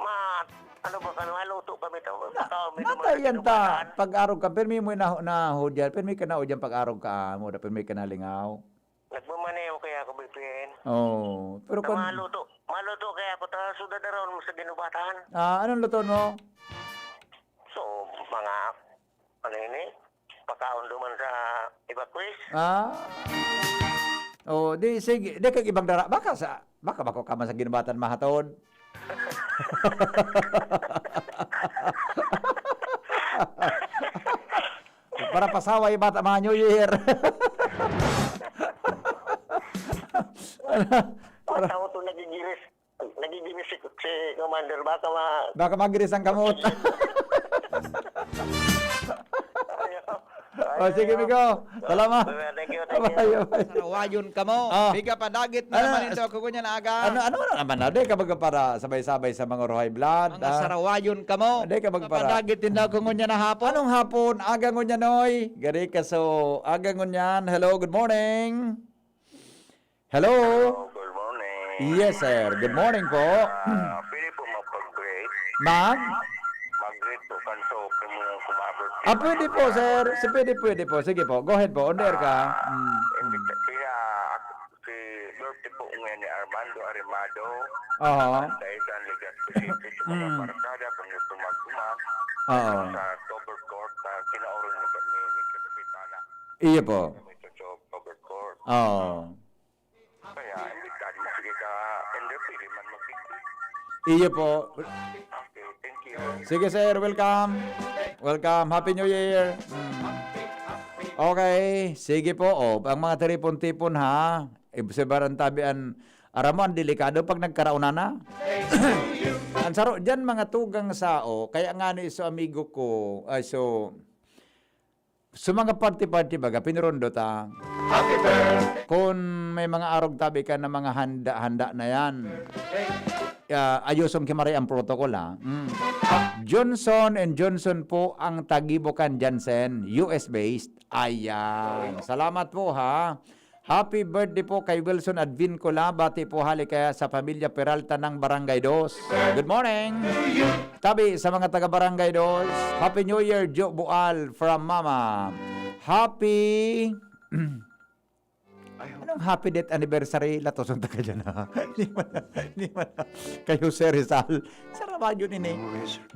Ma, ano ba ka, maluto kami to. Pakaon mi duman sa yan ta, ginubatan. Pag-arog ka, pirmi mo na, na ho dyan, pirmi ka na ho dyan, pag-arog ka, mo, pirmi ka na lingaw. Nagmamaneho kaya ako, B P N. Oo, pero Na kung maluto, maluto kaya ako, ta, sudad na raon mo sa ginubatan. Ah, anong luto mo? So, mga, ano yun eh, pakaon duman sa evacuees. Ah. Oh, di sige, di kag ibang dara, baka sa, baka bako ka man sa ginubatan mahatod. Para pasaway bata, mga New Year. Para Mataw to nagigiris. Nagigiris si, si Commander. Baka ma- Baka magiris ang kamot. Ayaw. Oh, sige, Migo. Salamat. Thank you, thank you. Bye, bye. Sarawayon kamo. Ah. Biga pa dagit na Ano, naman ito ako ngunyan na aga. Ano, ano, ano naman na? Di ka baga para sabay-sabay sa mga Rohay Blood, Mga ah? Sarawayon kamo. Di ka baga para Papadagit din ako ngunyan na hapon. Anong hapon? Aga ngunyan, oy. Gari ka, so, aga ngunyan. Hello, good morning. Hello? Hello, good morning. Yes, sir. Good morning po. Ah, pwede po magpag-greet? Ma'am? Mag-greet po kan sa open mo yung kumabot. Ah, pwede po, sir. Si-, pwede, pwede po. Sige po. Go ahead po. On the air ka. Ah, Mm. hindi, kaya ako, si birthday po ngayon ni Armando Arimado. Aha. Sa isang Legazpi City, sa mga Mm. barkada, kung gusto mag-uma, Oo. sa October Court, sa kinaurong mo ni, ni Kapitana. Iyo po. Kami sa October Court. Oo. Kaya, imbitado mo, sige ka, Ender, pwede man mag-, Iyo po. Okay, thank you. Sige, sir. Welcome. Welcome. Happy New Year. Mm. Okay. Sige po. Oh, ang mga tiripon-tipon, ha? Obserbaran tabi an, aram mo, ang delikado pag nagkaraonan na. Ang saro diyan, mga tugang sao, kaya nga ni so amigo ko, ay, so, So, mga party-party baga, pinurundot, ah. Happy birthday! Kun may mga arog tabi ka na mga handa-handa na yan, ah, ayuson ki Maria ang protocol, ah. Mm. Johnson and Johnson po ang tagibo kan Janssen, U S based. Ayan. Salamat po, ha. Happy birthday po kay Wilson Advincula. Bati po hali kaya sa pamilya Peralta ng Barangay Dos. Good morning! Tabi sa mga taga Barangay Dos, Happy New Year, Jo Bual from Mama. Happy, anong happy death anniversary? Latoson ta ka dyan, ha? Hindi man, hindi man. Kay Jose Rizal. Sa radyo nini.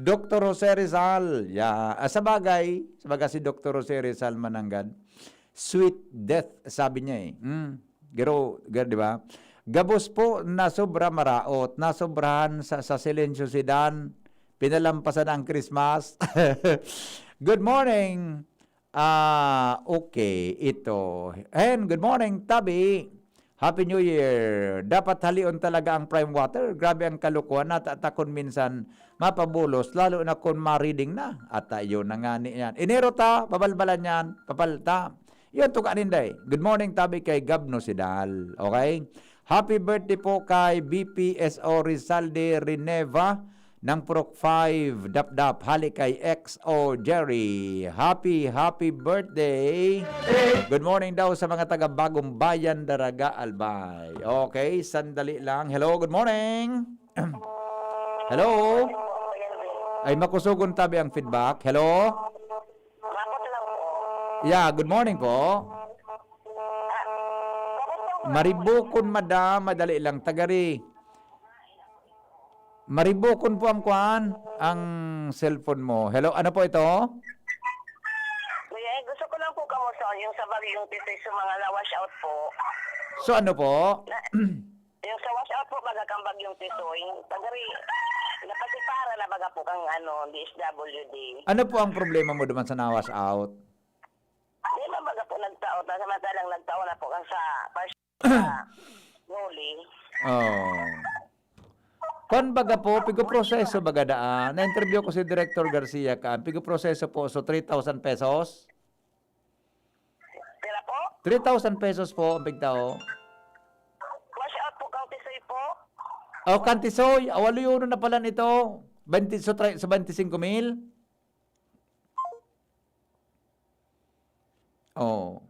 Doctor Jose Rizal. Ya, ah, sa bagay, sa bagay si Doctor Jose Rizal mananggad. Sweet death, sabi niya eh. Mm. Garo, garo, di ba? Gabos po na sobra maraot, nasobrahan sa, sa silencio si Dan, pinalampasan ang Christmas. Good morning. Ah, okay, ito. Hen, good morning, Tabi. Happy New Year. Dapat halion talaga ang prime water. Grabe ang kalokohan, natatakon minsan mapabulos, lalo na kung ma-reading na. At, ah, yun na nga ni yan. Enero ta, babalbalan yan, papalta. Yun, tuga ninday. Good morning, tabi kay Gabno Sidal. Okay? Happy birthday po kay B P S O Rizalde Rineva ng Purok five, Dapdap, hali kay X O Jerry. Happy, happy birthday. Good morning daw sa mga taga Bagong Bayan, Daraga, Albay. Okay, sandali lang. Hello, good morning. Hello? Ay, makusugon tabi ang feedback. Hello? Mabot lang po. Yeah, good morning po. Ah, mabot lang po. Maribukon, madam, madali lang. Tagari. Maribukon po ang kuan, ang cellphone mo. Hello, ano po ito? Kuya, eh, gusto ko lang po kamusta yung sa Bagyong Tisoy sa mga na-wash out po. So, ano po? Na, yung sa wash out po, baga kang Bagyong Tisoy. Pagari, napasipara na baga po kang, ano, D S W D. Ano po ang problema mo duman sa na-wash out? Di ba baga po nagtao, ta-, samantalang nagtao na po kang sa, pa-, sa Noli. Oh. Kwan baga po, pigoproseso baga daan. Na-interview ko si Director Garcia kan, pigoproseso po, so three thousand pesos? Pira po? Three thousand pesos po ang pigtao. Wash out po, Kang Tisoy po. Oh, Kang Tisoy, awalo yun na pala nito. Twenty, so, try, sa twenty-cinco mil? Oh.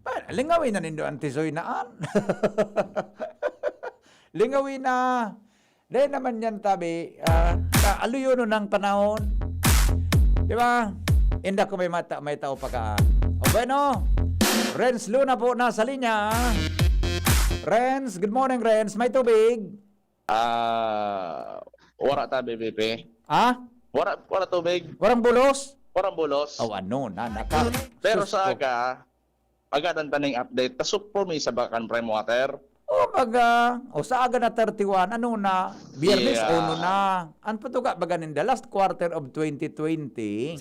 Ah, lingawin na nindo ang Tisoy na an. Lingawin na. Dai naman yan, tabi. Ah, ta-, aluyonon ang panahon. Di ba? Inda ko may mata, may tao pa kaan. O bueno, Renz Luna po nasa linya. Renz, good morning, Renz. May tubig? Ah, wala ta, B B P. Ha? Wala, wala tubig. Warang bulos? Warang bulos. O ano na, naka-, Pero sus sa ko. Aga, agadan ta ning update. Tasok po may isa ba kan Prime Water? O baga, o sa aga na thirty-one, ano na, Biyernes Yeah. uno na. Ang patuga baga nin the last quarter of twenty twenty,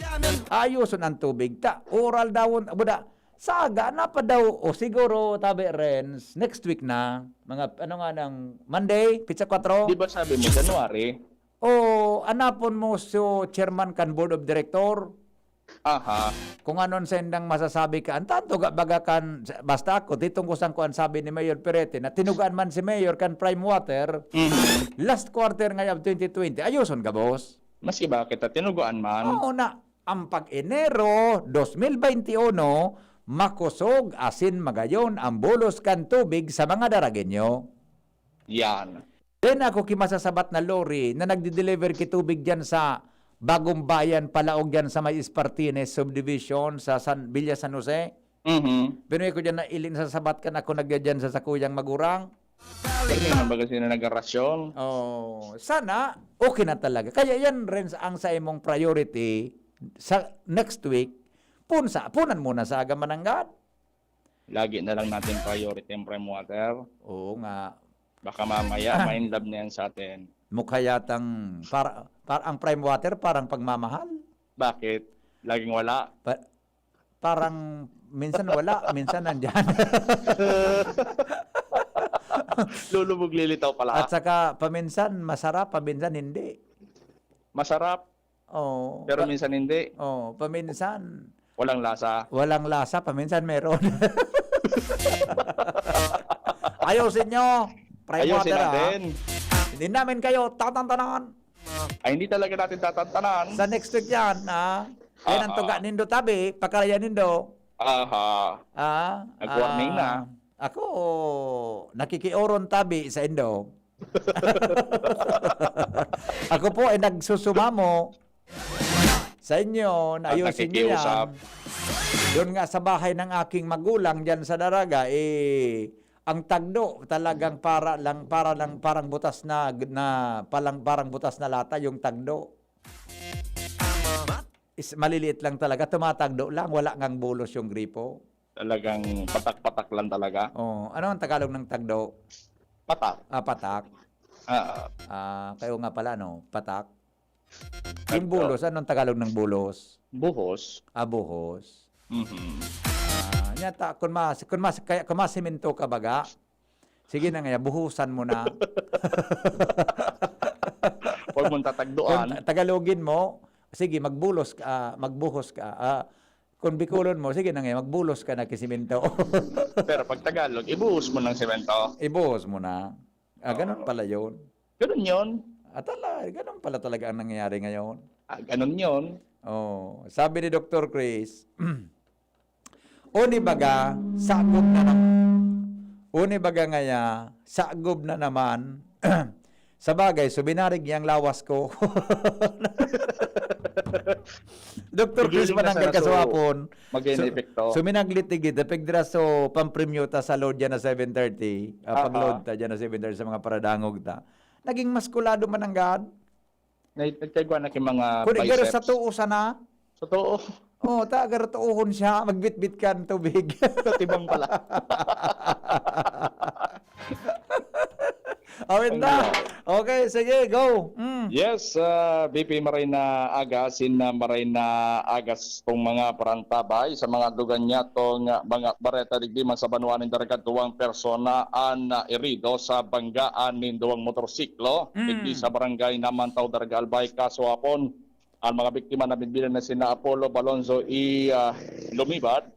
ayoson ang tubig ta. Oral dawon, buda, sa aga na pa daw, o siguro, tabi, Renz, next week na, mga, ano nga nang, Monday, pitsa kwatro? Di ba sabi mo, January? O, anapon mo so chairman kan board of director? Aha. Kung anon sa indang masasabi ka, ang tanto ga baga kan, basta ako, titungkosan ko ang sabi ni Mayor Perete na tinugaan man si Mayor kan Prime Water, Mhm. last quarter nga of twenty twenty, ayoson gabos. Maski bakit, ah, tinugaan man. Oo na, ang pag-Enero dos mil beinti uno, makosog asin magayon ang bulos kan tubig sa mga Daragueño. Yan. Then ako ki masasabat na lorry na nagdi-deliver ki tubig diyan sa Bagong Bayan, palaog diyan sa may Espartines Subdivision, sa San, Villa San Jose. Mhm. Pero ako diyan na ilin sa sabat kan ako nagya diyan sa sakuyang magurang. Dali man baga sila nagarasyon. Oh, sana okay na talaga. Kaya yan rin sa, ang sa imong priority sa next week. Punsa, punan muna sa aga mananggad. Lagi na lang natin priority ang Prime Water. Oo nga. Baka mamaya, Ah. ma-in love na yan sa atin. Mukha yatang para, para ang Prime Water parang pagmamahal. Bakit? Laging wala? Pa-, parang minsan wala, minsan nandyan. Lulubog lilitaw pala. At saka paminsan masarap, paminsan hindi. Masarap, Oo. Pero Pa-, minsan hindi. Oo, paminsan. Walang lasa. Walang lasa, paminsan meron. Ayusin nyo. Prime Ayusin Water, ah. natin. Hindi namin kayo tatantanan. Ay, hindi talaga natin tatantanan. Sa next week yan, ah. Yan ang Aha. tuga nindo, tabi. Pakarayan nindo. Aha. Ah, Nag-warning ah, na. Ako, nakikioron tabi sa indo. Ako po ay nagsusumamo sa inyo na At ayusin niyo yan. nakikiusap. Doon nga sa bahay ng aking magulang dyan sa Daraga, eh, ang tagdo talagang para lang, para lang, parang butas na, na, palang, parang butas na lata yung tagdo. Is, maliliit lang talaga, tumatagdo lang, wala ngang bulos yung gripo. Talagang patak-patak lang talaga. Oh, ano ang Tagalog ng tagdo? Patak. Ah, patak. Ah. Ah, kayo nga pala, no? Patak. Yung Tagdo. bulos, anong Tagalog ng bulos? Buhos. Ah, buhos. Mhm. Ah, nyata, kung mas, kung mas, kaya, kung mas simento ka baga, sige na nga, buhusan mo na. Huwag mong tatagduan. Kung ta-, Tagalogin mo, sige, magbulos ka, ah, magbuhos ka. Ah, kung Bicolon mo, sige na nga, magbulos ka na kisimento. Pero pag Tagalog, ibuhos mo ng simento. Ibuhos mo na. Ah, ganun Oo. pala yun. Ganun yun. Ah, tala-, ganun pala talaga ang nangyayari ngayon. Ah, ganun yun. Oh, sabi ni Doktor Chris, "Uni baga, sagob na nam-, uni baga ngaya, sagob na naman." Sabagay, subinarig niyang lawas ko. Doktor Chris Gigiling na Mananggal sana, so, Kasuapon. Mag-epekto. Su-, suminaglit tigid, pagdira so, pampremyo ta sa load dyan na seven thirty. Ah, Aha. pag-load ta dyan na seven thirty sa mga paradangog ta. Naging maskulado man ang gaan. Nag-, nagkagwa na kay mga Kung igaro biceps. sa tuo sana. Sa tuo. Oh, ta, agaro tuohon siya, magbitbit ka ng tubig. Katibang pala. Awit na. Ayun. Okay, sige, go. Mm. Yes, ah, B P, maray na aga, asin na maray na aga sa mga parantabay, sa mga dugan niya tong, ah, mga bareta digdi man sa banwa nin Daraga, duwang persona an, ah, erido sa banggaan nin duwang motorsiklo, Mm. digdi sa barangay Namantaw, Daraga Albay, Kasuapon. Ang mga biktima na binbilang na sina Apollo Balonzo y, ah, Lumibad,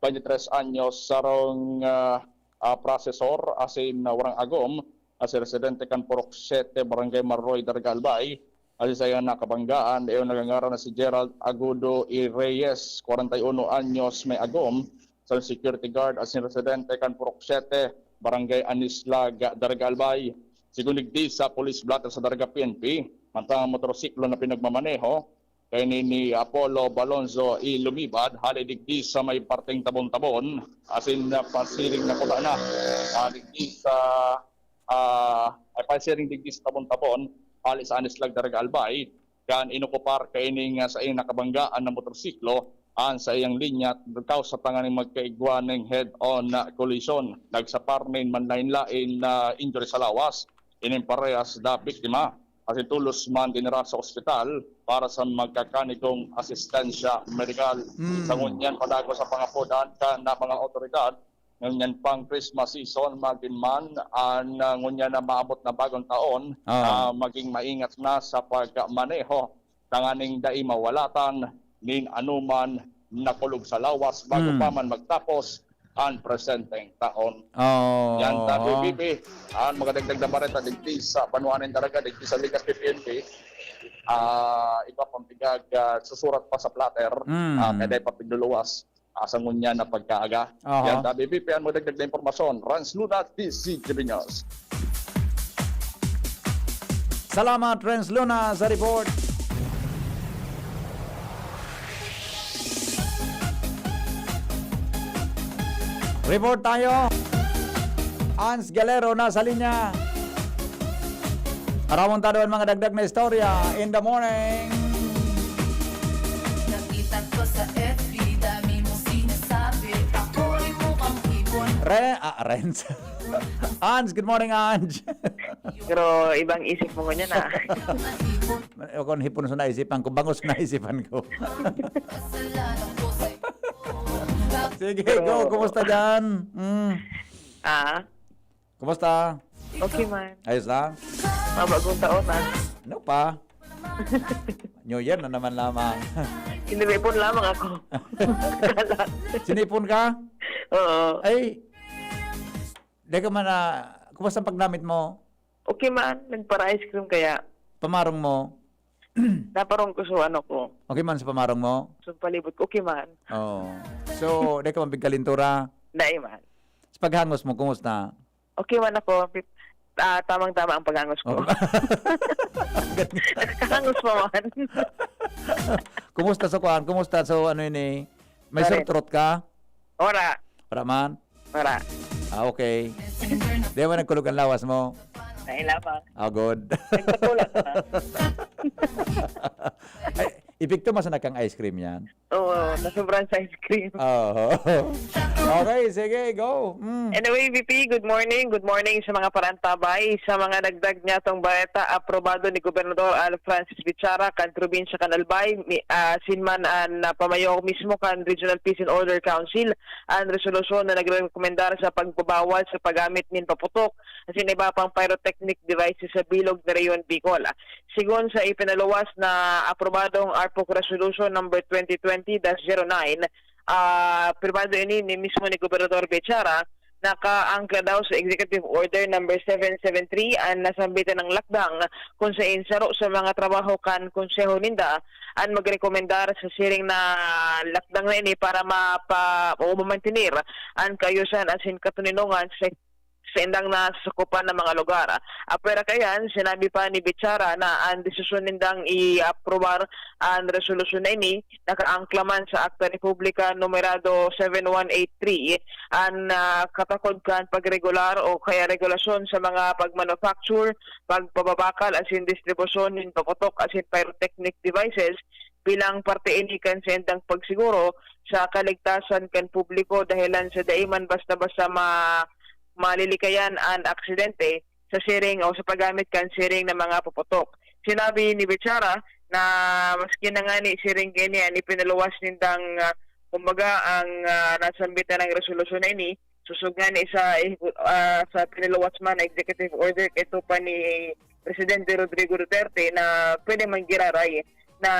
twenty-tres anyos, sarong, ah, ah, prosesor, asin, ah, warang agom, asin residente kan Purok Siete, Barangay Maroy, Daraga Albay, asin sa iyang nakabanggaan, iyo nagangaran na si Gerald Agudo y Reyes, kwarenta y uno anyos, may agom, sa security guard, asin residente kan Purok Siete, Barangay Anislag, Daraga Albay. Sigon digdi sa police blotter sa Daraga P N P, mantang ang motorsiklo na pinagmamaneho kaini ni Apollo Balonzo Ilumibad, hali digdi sa may parteng Tabon-Tabon, asin na pasiring na kuta na, ah, digdi sa, ah, ay pasiring digdi sa Tabon-Tabon, hali sa Anislag, Daraga Albay, kan inokupar kaini nga saiyang nakabanggaan na motorsiklo an saiyang linya, kausa tanganing magkaigwa ning head-on na collision. Nagsapar nin manlain-lain na injury sa lawas ining parehas na biktima, asin tolos man dinara sa ospital para sa magkakanikong asistensya medikal. Mm. Sa ngunyan, padagos sa pangapodan kan mga awtoridad, ngunyan pang Christmas season, magin man an, ah, ngunyan na maabot na bagong taon, Ah. ah, maging maingat na sa pagmaneho tanganing dai mawalatan nin anuman nakulog sa lawas bago Hmm. pa man magtapos an presenteng taon. Oh. Yan, Tabi P P, an makadagdag na bareta digdi sa Banwaan nin Daraga, digdi sa Ligas P P N P. Ah, iba pang pigag, ah, susurat pa sa platter. Hmm. Ah, kaya dai pa pigluluwas, ah, sa ngunyan na pagkaaga. Aha. Yan, Tabi P P, an makadagdag na impormasyon. Rans Luna, D C G B News. Salamat, Renz Luna, sa report. Report tayo. Ans Galero nasa linya. Aramon ta duman mga dagdag na istorya in the morning. Nakita ko sa F B, dami mong sinasabi. Ako'y mukhang ibon. Re-, ah, Renz. Ange, good morning, Ange. Pero ibang isip mo ngunyan, ah. Ako, hipon sa naisipan ko, bango sa naisipan ko. Sige, go. Kumusta dyan? Mm. Ah? Kumusta? Okay man. Ayos lang? Mabagong taon, ah. Ano pa? New Year na naman lamang. Sinipon lamang ako. Sinipon ka? Oo. Ay, di ka man na, kumusta ang pagdamit mo? Okay man, nagpara-ice cream kaya. Pamarong mo? Naparong ko sa ano ko. Okay man sa pamarong mo? Sa palibot ko, okay man. Oo. So, di ka man pigkalintura? Dai man. Sa paghangos mo, kumusta? Okay man ako. Pit-, ah, tamang-tama ang paghangos ko. Oh. Nakahangos pa man. Kumusta sa kuan? Kumusta sa ano yun eh? May sore throat ka? Ora. Ora man? Ora. Ah, okay. Di ba nagkulog ang lawas mo? Dai lamang. Ah, good. Nagpatulak na. Ay, epekto man sana kang ice cream yan. Oo, nasobrahan sa ice cream. Oo. Okay, sige, go. Mm. Anyway, V P, good morning. Good morning sa mga parantabay. Sa mga dagdag niyatong bareta, aprobado ni Gobernador Al Francis Bichara kan probinsya kan Albay, mi-, ah, asin man an, ah, pamayo mismo kan Regional Peace and Order Council an resolusyon na nagrekomendar sa pagbabawal sa paggamit nin paputok asin iba pang pyrotechnic devices sa bilog na rehiyon Bicol. Sigon sa ipinaluwas na aprobadong ARPOC Resolution Number twenty twenty dash zero nine, ah, pirmado ini ni mismo ni Gobernador Bichara, nakaangkla daw sa Executive Order Number seven seven three an nasambitan ng lakdang, kung sain saro sa mga trabaho kan Konseho ninda an magrekomendar sa siring na lakdang na ini para mapa-, o mamantener an kaayusan asin katoninongan sa saindang nasasakupan na mga lugar. Apwera kaiyan, sinabi pa ni Bichara na an desisyon nindang i-aprobar an resolusyon na ini nakaangkla man sa Akta Republika numerado seven one eight three, an, ah, katakod kan pagregular o kaya regulasyon sa mga pagmanufacture, pagpababakal asin distribusyon nin paputok asin pyrotechnic devices bilang parte ini kan saindang pagsiguro sa kaligtasan kan publiko dahelan sa dai man basta-basta ma-, malilikayan an aksidente sa siring o sa paggamit kan siring na mga puputok. Sinabi ni Bichara na maski na ngani siring kaini an ipinaluwas nindang, ah, kumbaga, ang, ah, nasambitan ng resolusyon na ini, sosog ngani sa, ah, sa pinaluwas man na executive order kaito pa ni Presidente Rodrigo Duterte na pwede man giraray na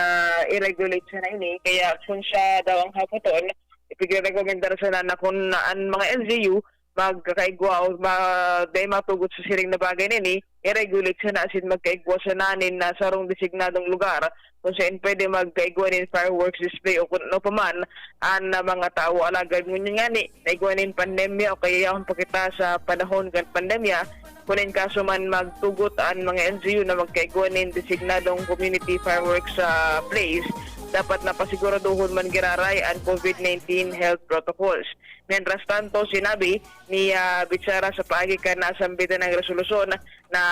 i-regulate siya na ini. Kaya kung siya daw ang hapoton, ipigrerekomendar sana na kung na, ang mga L G U magkakaigwa o ma-, dai matugot sa siring na bagay na ini, i-regulate sana asin magkaigwa sana nin, ah, sarong designadong lugar kung saen pwede magkaigwa nin fireworks display o kun ano pa man an, ah, mga tawo. Alagad ngunyan ngani, naigwa nin pandemya o kaya yaon pa kita sa panahon kan pandemya, kun in kaso man magtugot an mga L G U na magkaigwa nin designadong community fireworks, ah, place, dapat na pasiguradohon man giraray an COVID nineteen health protocols. Mientras tanto, sinabi ni, ah, Bichara sa paagi kan nasambitan na resolusyon na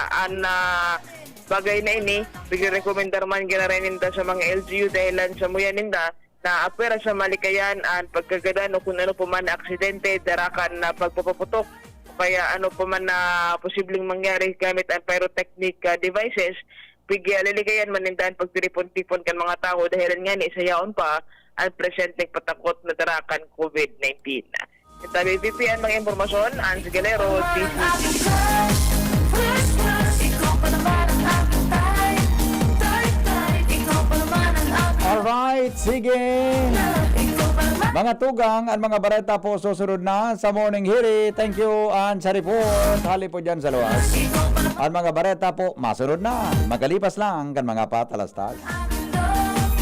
an, ah, bagay na ini, pigrerekomendar man giraray ninda sa mga L G U dahelan samuya ninda na apwera sa malikayan an pagkagadan o kun ano pa man na aksidente dara kan, ah, pagpapaputok o kaya ano pa man na posibleng mangyari gamit an pyrotechnic, ah, devices. Pig-, ah, lilikayan man ninda an pagtiripon-tipon kan mga tawo dahelan ngani sa yaon pa an presenteng patakot na dara kan COVID nineteen. Tabi P P N, mga impormasyon, Ans Galero, D C. Alright, sige. Mga tugang, an mga bareta po susunod na sa Morning Hiri. Thank you, Ans, sa report. Hali po dyan sa luwas. An mga bareta po, masunod na. Magalipas lang kan mga patalastas.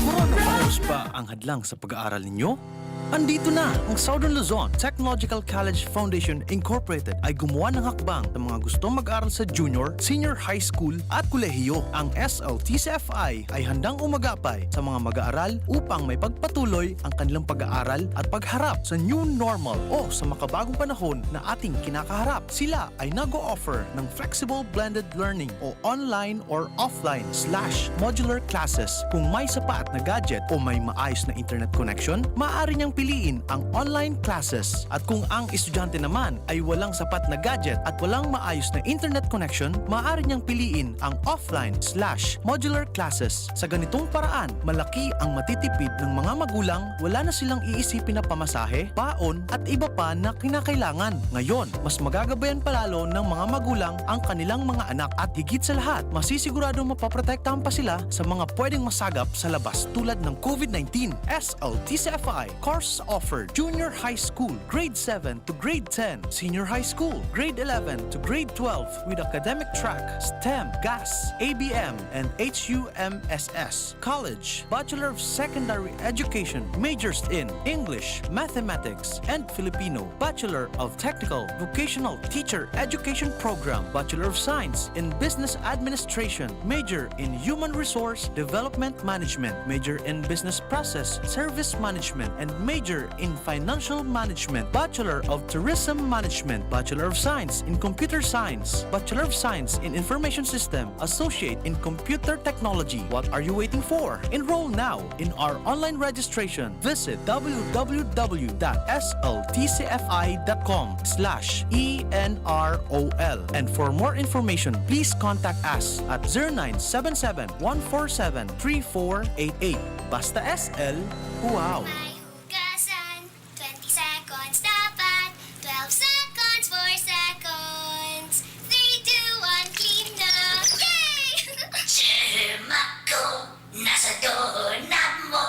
Coronavirus ba ang hadlang sa pag-aaral ninyo? Andito na! Ang Southern Luzon Technological College Foundation Incorporated ay gumawa ng hakbang sa mga gustong mag-aral sa junior, senior high school at kolehiyo. Ang S L T C F I ay handang umagapay sa mga mag-aaral upang maipagpatuloy ang kanilang pag-aaral at pagharap sa new normal o sa makabagong panahon na ating kinakaharap. Sila ay nag-o-offer ng flexible blended learning o online or offline slash modular classes. Kung may sapat na gadget o may maayos na internet connection, maaari niyang piliin ang online classes. At kung ang estudyante naman ay walang sapat na gadget at walang maayos na internet connection, maaari niyang piliin ang offline slash modular classes. Sa ganitong paraan, malaki ang matitipid ng mga magulang, wala na silang iisipin na pamasahe, baon, at iba pa na kinakailangan. Ngayon, mas magagabayan pa lalo ng mga magulang ang kanilang mga anak at higit sa lahat, masisiguradong mapoprotektahan pa sila sa mga pwedeng masagap sa labas tulad ng COVID nineteen. S L T C F I course offered: Junior High School, Grade seven to Grade ten, Senior High School, Grade eleven to Grade twelve with academic track STEM, GAS, A B M, and H U M S S. College, Bachelor of Secondary Education, majors in English, Mathematics, and Filipino, Bachelor of Technical Vocational Teacher Education Program, Bachelor of Science in Business Administration, major in Human Resource Development Management, major in Business Process Service Management, and major in Financial Management, Bachelor of Tourism Management, Bachelor of Science in Computer Science, Bachelor of Science in Information System, Associate in Computer Technology. What are you waiting for? Enroll now in our online registration. Visit w w w dot s l t c f i dot com slash e n r o l. And for more information, please contact us at zero nine seven seven, one four seven, three four eight eight. Basta S L, wow! May hugasan, twenty seconds dapat, twelve seconds, four seconds, three, two, one, clean na! Yay! Germ ako, nasa doorknob mo,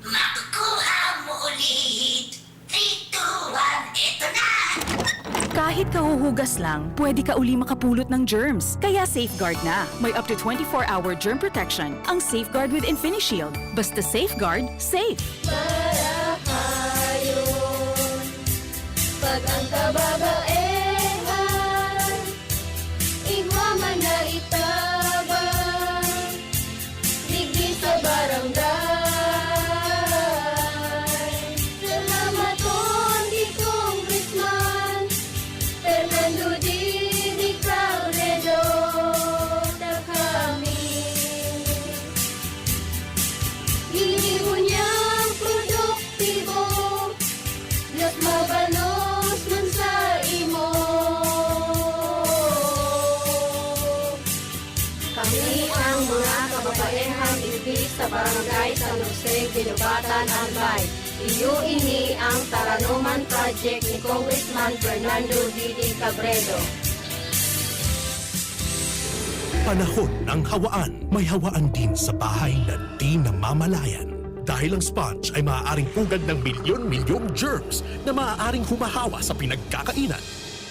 makukuha mo ulit. Three, two, one, eto na! Kahit kahuhugas lang, pwede ka uli makapulot ng germs. Kaya Safeguard na. May up to twenty-four hour germ protection ang Safeguard with Infinishield. Basta Safeguard, safe! Para hayon, pag ang kababaehan, igwa man na itabang, digdi sa barangay. Salamaton ki Congressman Fernando Didi Cabredo, ta kami ginibo niyang produktibo, mas mabalos man sa imo. Kami ang mga kababaehang igdi sa Barangay San Jose, Guinobatan, Albay. Iyo ini ang Taranoman Project ni Congressman Fernando Didi Cabredo. Panahon ng hawaan. May hawaan din sa bahay na di namamalayan. Dahil ang sponge ay maaaring pugad ng milyon-milyong germs na maaaring humahawa sa pinagkakainan.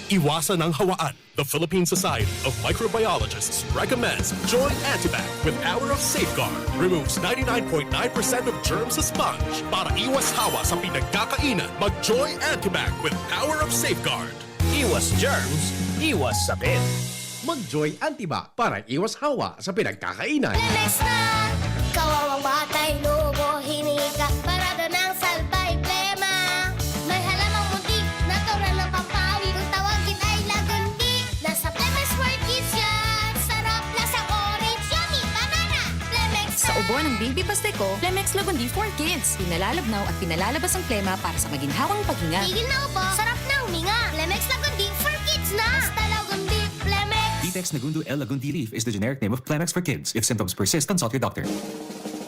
Iwasan ang hawaan. The Philippine Society of Microbiologists recommends Joy Antibac with Power of Safeguard. Removes ninety-nine point nine percent of germs sa sponge para iwas hawa sa pinagkakainan. Mag-Joy Antibac with Power of Safeguard. Iwas germs, iwas sakit. Mag-Joy Antibac para iwas hawa sa pinagkakainan. Lemex na! Kawawang batay, lubo, hinika, parada ng salbay, plema. May halamang munti, natural na pampawi. Kung tawagin ay lagundi, nasa Lemex for Kids yan. Sarap, lasang orange, yummy, banana. Lemex Sa na! Ubo ng Baby Pasteco, Lemex Lagundi for Kids. Pinalalabnaw at pinalalabas ang plema para sa maginhawang paghinga. Tigil na ubo, sarap na huminga. Lemex Lagundi for Kids na! Basta Lagundi, Lemex! Vitex Nagundo L Lagundi Leaf is the generic name of Plemex for Kids. If symptoms persist, consult your doctor.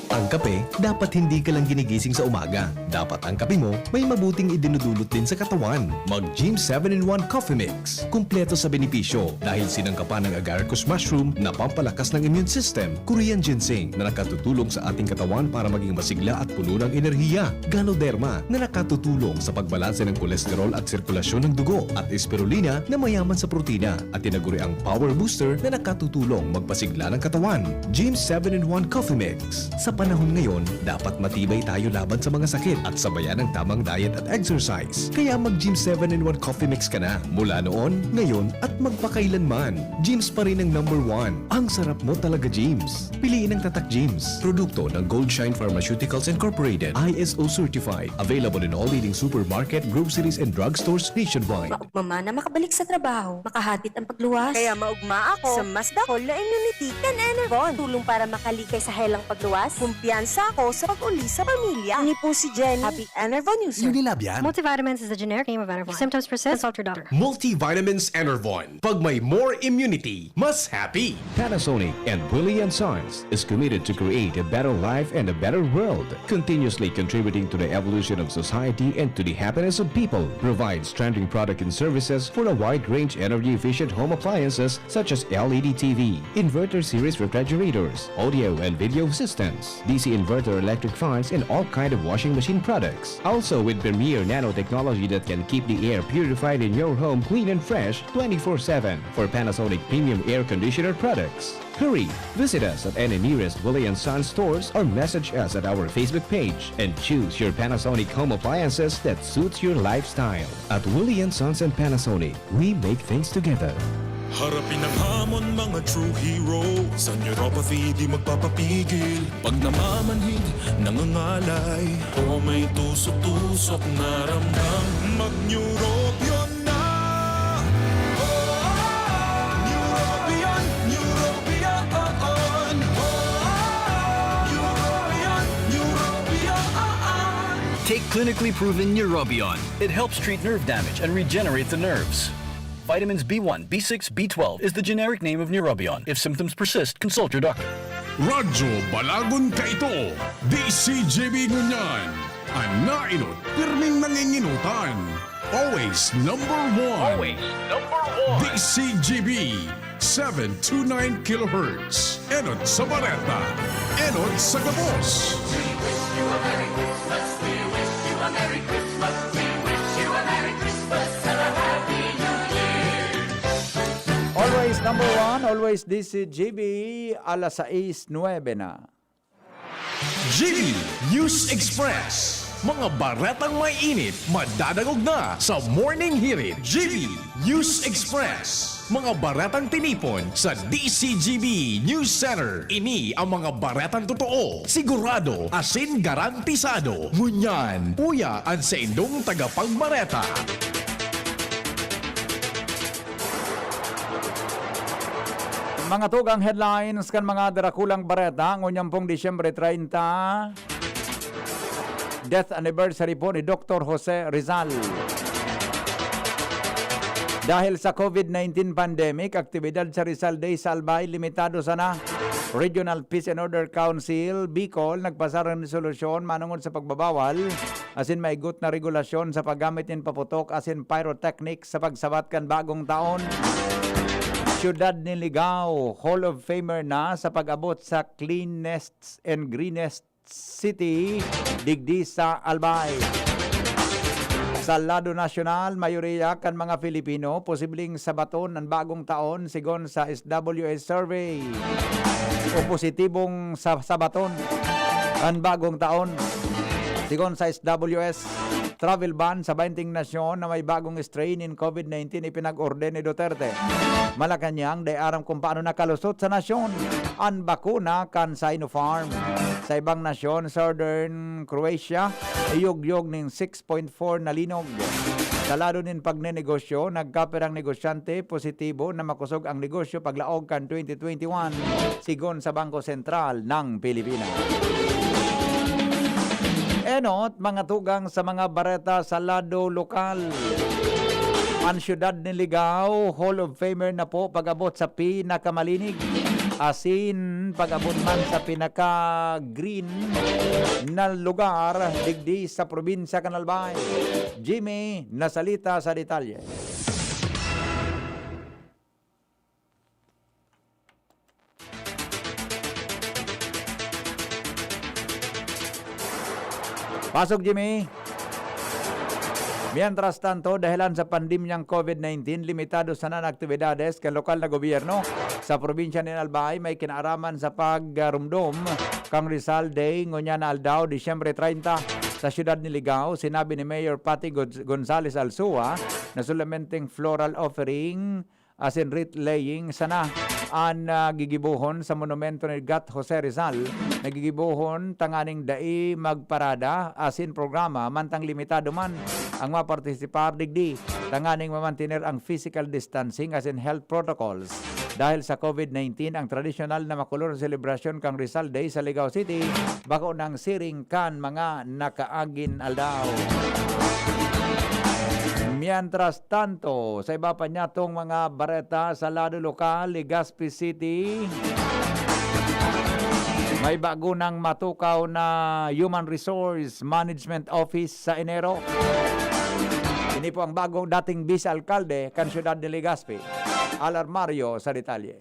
Ang kape, dapat hindi ka lang ginigising sa umaga. Dapat ang kape mo may mabuting idinudulot din sa katawan. Mag Gym seven in one Coffee Mix. Kumpleto sa benepisyo dahil sinangkapan ng agaricus mushroom na pampalakas ng immune system, Korean ginseng na nakatutulong sa ating katawan para maging masigla at puno ng enerhiya, Ganoderma na nakatutulong sa pagbalanse ng kolesterol at sirkulasyon ng dugo, at spirulina na mayaman sa protina at tinaguriang power booster na nakatutulong magpasigla ng katawan. Gym seven in one Coffee Mix. Sa panahon ngayon, dapat matibay tayo laban sa mga sakit at sabayan ng tamang diet at exercise. Kaya mag Gym seven in one Coffee Mix ka na mula noon, ngayon, at magpakailanman. Gym's pa rin ang number one. Ang sarap mo talaga, Gym's. Piliin ang Tatak Gym's. Produkto ng Goldshine Pharmaceuticals Incorporated, I S O certified. Available in all leading supermarket, groceries, and drugstores nationwide. Maugma man na makabalik sa trabaho, makahatid ang pagluwas. Kaya maugma ako sa mas dakol na immunity kan Enervon. Tulong para makalikay sa helang pagluwas. Kumpiyansa ako sa pag-uli sa pamilya. Ini po si Jenny. Happy Enervon user. Unilab yan. Multivitamins is the generic name of Enervon. If symptoms persist, consult your doctor. Multivitamins Enervon. Pag may more immunity, mas happy. Panasonic and Willie and Sons is committed to create a better life and a better world, continuously contributing to the evolution of society and to the happiness of people. Provides trending product and services for a wide range energy-efficient home appliances such as L E D T V, inverter series refrigerators, audio and video systems, D C inverter electric fans, and all kind of washing machine products. Also with premier nanotechnology that can keep the air purified in your home clean and fresh twenty-four seven for Panasonic premium air conditioner products. Hurry! Visit us at any nearest Willie and Sons stores or message us at our Facebook page and choose your Panasonic home appliances that suits your lifestyle. At Willie and Sons and Panasonic, we make things together. Harapin ang hamon, mga true hero. Sa neuropathy, di magpapapigil. Pag namamanhid, nangangalay, o may tusok-tusok na ramdam, mag-Neurobion na! Neurobion, Neurobion, on! Neurobion, Neurobion, on! Take clinically proven Neurobion. It helps treat nerve damage and regenerate the nerves. Vitamins B one, B six, B twelve is the generic name of Neurobion. If symptoms persist, consult your doctor. Radyo Balagon Kaito, D C G B ngunyan. An nainot, pirming nanginginutan. Always number one. Always number one. D C G B, seven two nine kilohertz. Enot sa bareta. Enot sa gabos. We wish you a Merry Christmas. We wish you a Merry Christmas. We wish you a Merry Christmas and a Happy New Year. Always number one, always D C G B, alas sais nuebe na. G B News Express. Mga baretang may init, madadangog na sa Morning Hirit. G B News Express. Mga baretang tinipon sa D C G B News Center. Ini ang mga baretang totoo, sigurado, asin garantisado. Ngunyan, uya an saindong tagapagbareta. Mga tugang headlines kan mga darakulang bareta, ngunyan pong Disyembre treinta, death anniversary po ni Doktor Jose Rizal. Dahil sa COVID nineteen pandemic, aktibidad sa Rizal Day sa Albay limitado sana. Regional Peace and Order Council, Bicol, nagpasa ng resolusyon manungod sa pagbabawal asin maigot na regulasyon sa paggamit nin paputok asin pyrotechnics sa pagsabat kan bagong taon. Siyudad nin Ligao, Hall of Famer na sa pag-abot sa cleanest and greenest city digdi sa Albay. Sa lado nasyonal, mayoriya kan mga Filipino posibleng sabaton an bagong taon, sigon sa S W S survey, o positibong sa sabaton an bagong taon. Sigon sa S W S, travel ban sa bainting nasyon na may bagong strain nin COVID nineteen ipinag-orden ni Duterte. Malacañang, dai aram kung paano nakalusot sa nasyon an bakuna kan Sinopharm. Sa ibang nasyon, Southern Croatia, iyugyog nin six point four na linog. Sa lado nin pagnenegosyo, nagkapirang negosyante positibo na makosog ang negosyo paglaog kan twenty twenty-one, sigon sa Bangko Sentral ng Pilipinas. Enot, mga tugang sa mga bareta sa lado lokal. An siyudad nin Ligao, Hall of Famer na po pag-abot sa pinakamalinig, asin pag-abot man sa pinaka-green na lugar digdi sa probinsya kan Albay. Jimmy Nasalita sa detalye. Pasok, Jimmy. Mientras tanto, dahelan sa pandemyang COVID nineteen, limitado sana an aktibidades kan lokal na gobyerno. Sa probinsya nin Albay, may kinaaraman sa pagrumdom kan Rizal Day ngunyan na aldaw, Disyembre treinta, sa siyudad ni Ligao. Sinabi ni Mayor Patty Gonz-, Gonzales Alzua na solamenteng floral offering asin wreath laying sana an, ah, gigibohon sa monumento ni Gat Jose Rizal. Nagigibohon tanganing dai magparada asin programa, mantang limitado man ang mapartisipar digdi tanganing mamantener ang physical distancing asin health protocols. Dahil sa COVID nineteen, ang tradisyonal na makulor na selebrasyon kan Rizal Day sa Ligao City bako nang siring kan mga nakaagin aldaw. Mientras tanto, sa iba pa nyatong mga bareta sa lado lokal, Legazpi City, may bago nang matukaw na Human Resource Management Office sa Enero. Ini po ang bagong dating vice-alkalde kan siyudad ni Legazpi, Al Armario, sa detalye.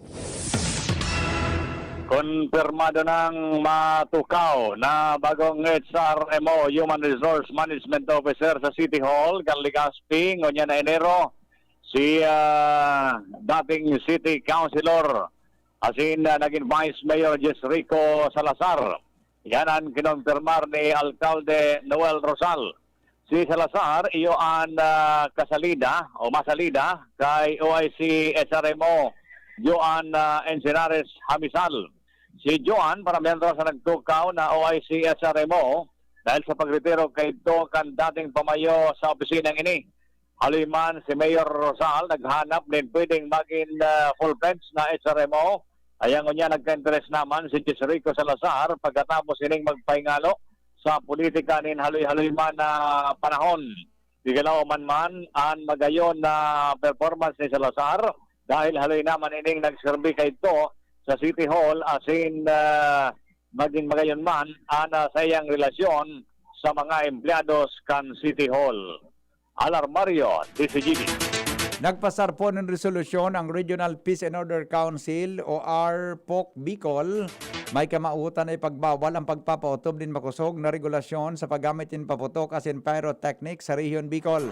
Konpirmado nang matukaw na bagong H R M O, Human Resource Management Officer sa City Hall kan Legazpi ngunyan na Enero, si, ah, dating City Councilor asin, ah, naging Vice Mayor Jess Rico Salazar. Yan ang kinompirmar ni Alkalde Noel Rosal. Si Salazar, iyo an, ah, kasalida o masalida kay O I C H R M O, Joan, ah, Encinares Hamisal. Si Joan, para miyentras na nagtukaw na O I C H R M O, dahil sa pagretiro kaidto kan dating pamayo sa opisinang ini. Haloy man si Mayor Rosal naghanap nin pwedeng magin, ah, full-fledged na H R M O. Kaya ngunyan nagka-interes naman si Jess Rico Salazar pagkatapos ining magpahingalo sa politika nin haloy-haloy man na panahon. Igalaw man man an magayon na performance ni Salazar dahil haloy naman ining nagserbi kaidto sa City Hall asin, ah, magin magayon man an, ah, saiyang relasyon sa mga empleyados kan City Hall. Al Armario, D Z G B. Nagpasar po nin resolusyon ang Regional Peace and Order Council o R POC Bicol. May kamautan na ipagbawal ang pagpapaotob nin makosog na regulasyon sa paggamit nin paputok asin pyrotechnics sa Rehiyon Bicol.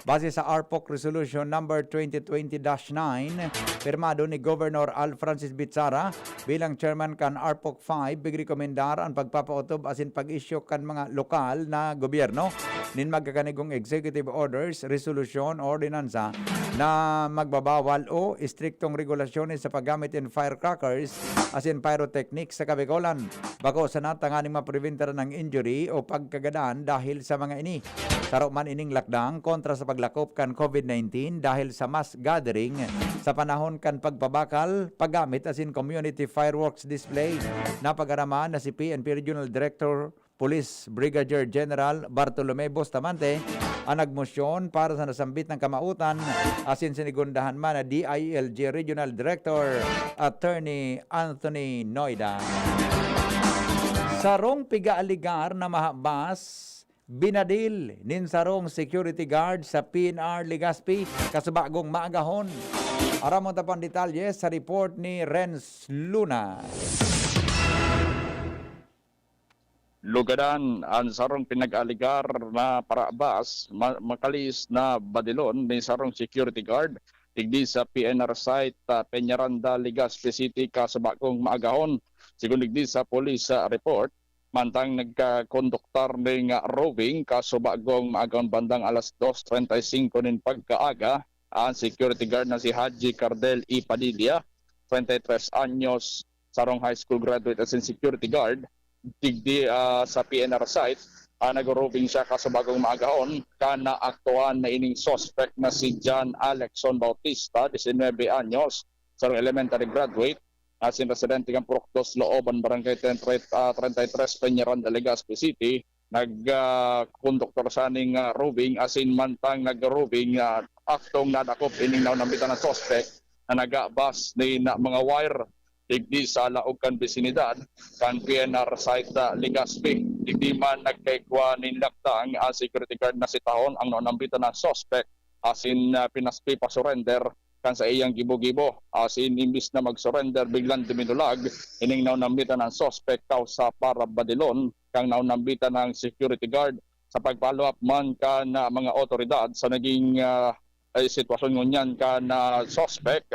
Base sa R POC Resolution Number twenty twenty dash nine, pirmado ni Governor Al Francis Bichara bilang chairman kan R POC five, pigrekomendar an pagpapaotob asin pag-isyu kan mga lokal na gobyerno nin magkakanigong executive orders, resolusyon o ordinansa na magbabawal o estriktong regulasyones sa paggamit nin firecrackers asin pyrotechnics sa Kabikolan. Bako sana tanganing mapreventaran ang injury o pagkagadan dahil sa mga ini. Saro man ining lakdang kontra sa paglakop kan COVID nineteen dahil sa mass gathering sa panahon kan pagpabakal paggamit asin community fireworks display. Napag-araman na si P N P Regional Director Police Brigadier General Bartolome Bustamante ang nagmosyon para sa nasambit na kamautan, asin sinigundahan man na D I L G Regional Director Attorney Anthony Noida. Sarong pigaaligar na mahabas, binadil nin sarong security guard sa P N R Legazpi, kasubagong maagahon. Aramon ta pang detalye sa report ni Renz Luna. Lugadan an sarong pinag-alegar na parabas, ma-, makalis na badilon ni sarong security guard digdi sa P N R site, ah, Peñaranda, Legazpi City, kasubagong maagahon. Sigon digdi sa police, ah, report, mantang nagkakonduktar ning, ah, roving kasubagong maagahon bandang alas dos treinta y cinco nin pagkaaga, ang security guard na si Haji Cardel E. Padilla, treinta y tres anyos, sarong high school graduate asin security guard, digdi, ah, sa P N R site, ah, nag-roving siya kasubagong maagahon kan naaktuhan na ining suspect na si John Alexon Bautista, diecinuebe anyos, sarong elementary graduate, asin residente kan Purok Dos Looban, Barangay treinta, ah, treinta y tres, Peñaranda, Legazpi City. Nag, ah, konduktor siya ning, ah, roving asin mantang nag-roving, ah, aktong nadakop ining naunambitan na suspect na nagabas nin mga wire digdi sa laog kan bisinidad kan P N R site sa Legazpi. Digdi man nagkaigwa nin lakdang ang security guard na si Tahon ang naunambitan na suspect asin, ah, pinaspi pa surrender kan sa iyang gibo-gibo. Asin imbis na mag-surrender, biglang duminulag ining naunambitan na suspect kausa para badilon kan naunambitan na security guard. Sa pag-follow up man kan, ah, mga otoridad sa naging, ah, ay, sitwasyon ngunyan kan, ah, suspect,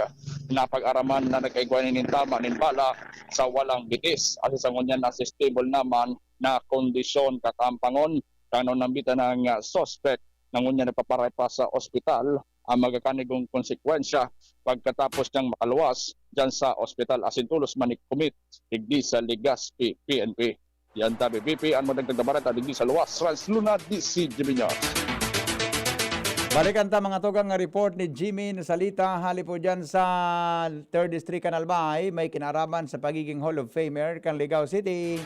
napag-araman na nagkaigwa nin tama nin bala sa walang bitis. Asin sa ngunyan na stable naman na kondisyon katampangon kan naunambitan na suspect na ngunyan nagpaparay pa sa ospital ang magakanigong konsekwensya pagkatapos niyang makaluwas diyan sa ospital asin tolos man ni-commit digdi sa Legazpi P N P. Yan tabi, B P, ang madagdag na bareta digdi sa luwas, Trans Luna, D C G B News. Balikan ta mga tugang nga report ni Jimmy Nasalita, hali po dyan sa third District kan Albay, may kinaraman sa pagiging Hall of Famer kan Ligao City,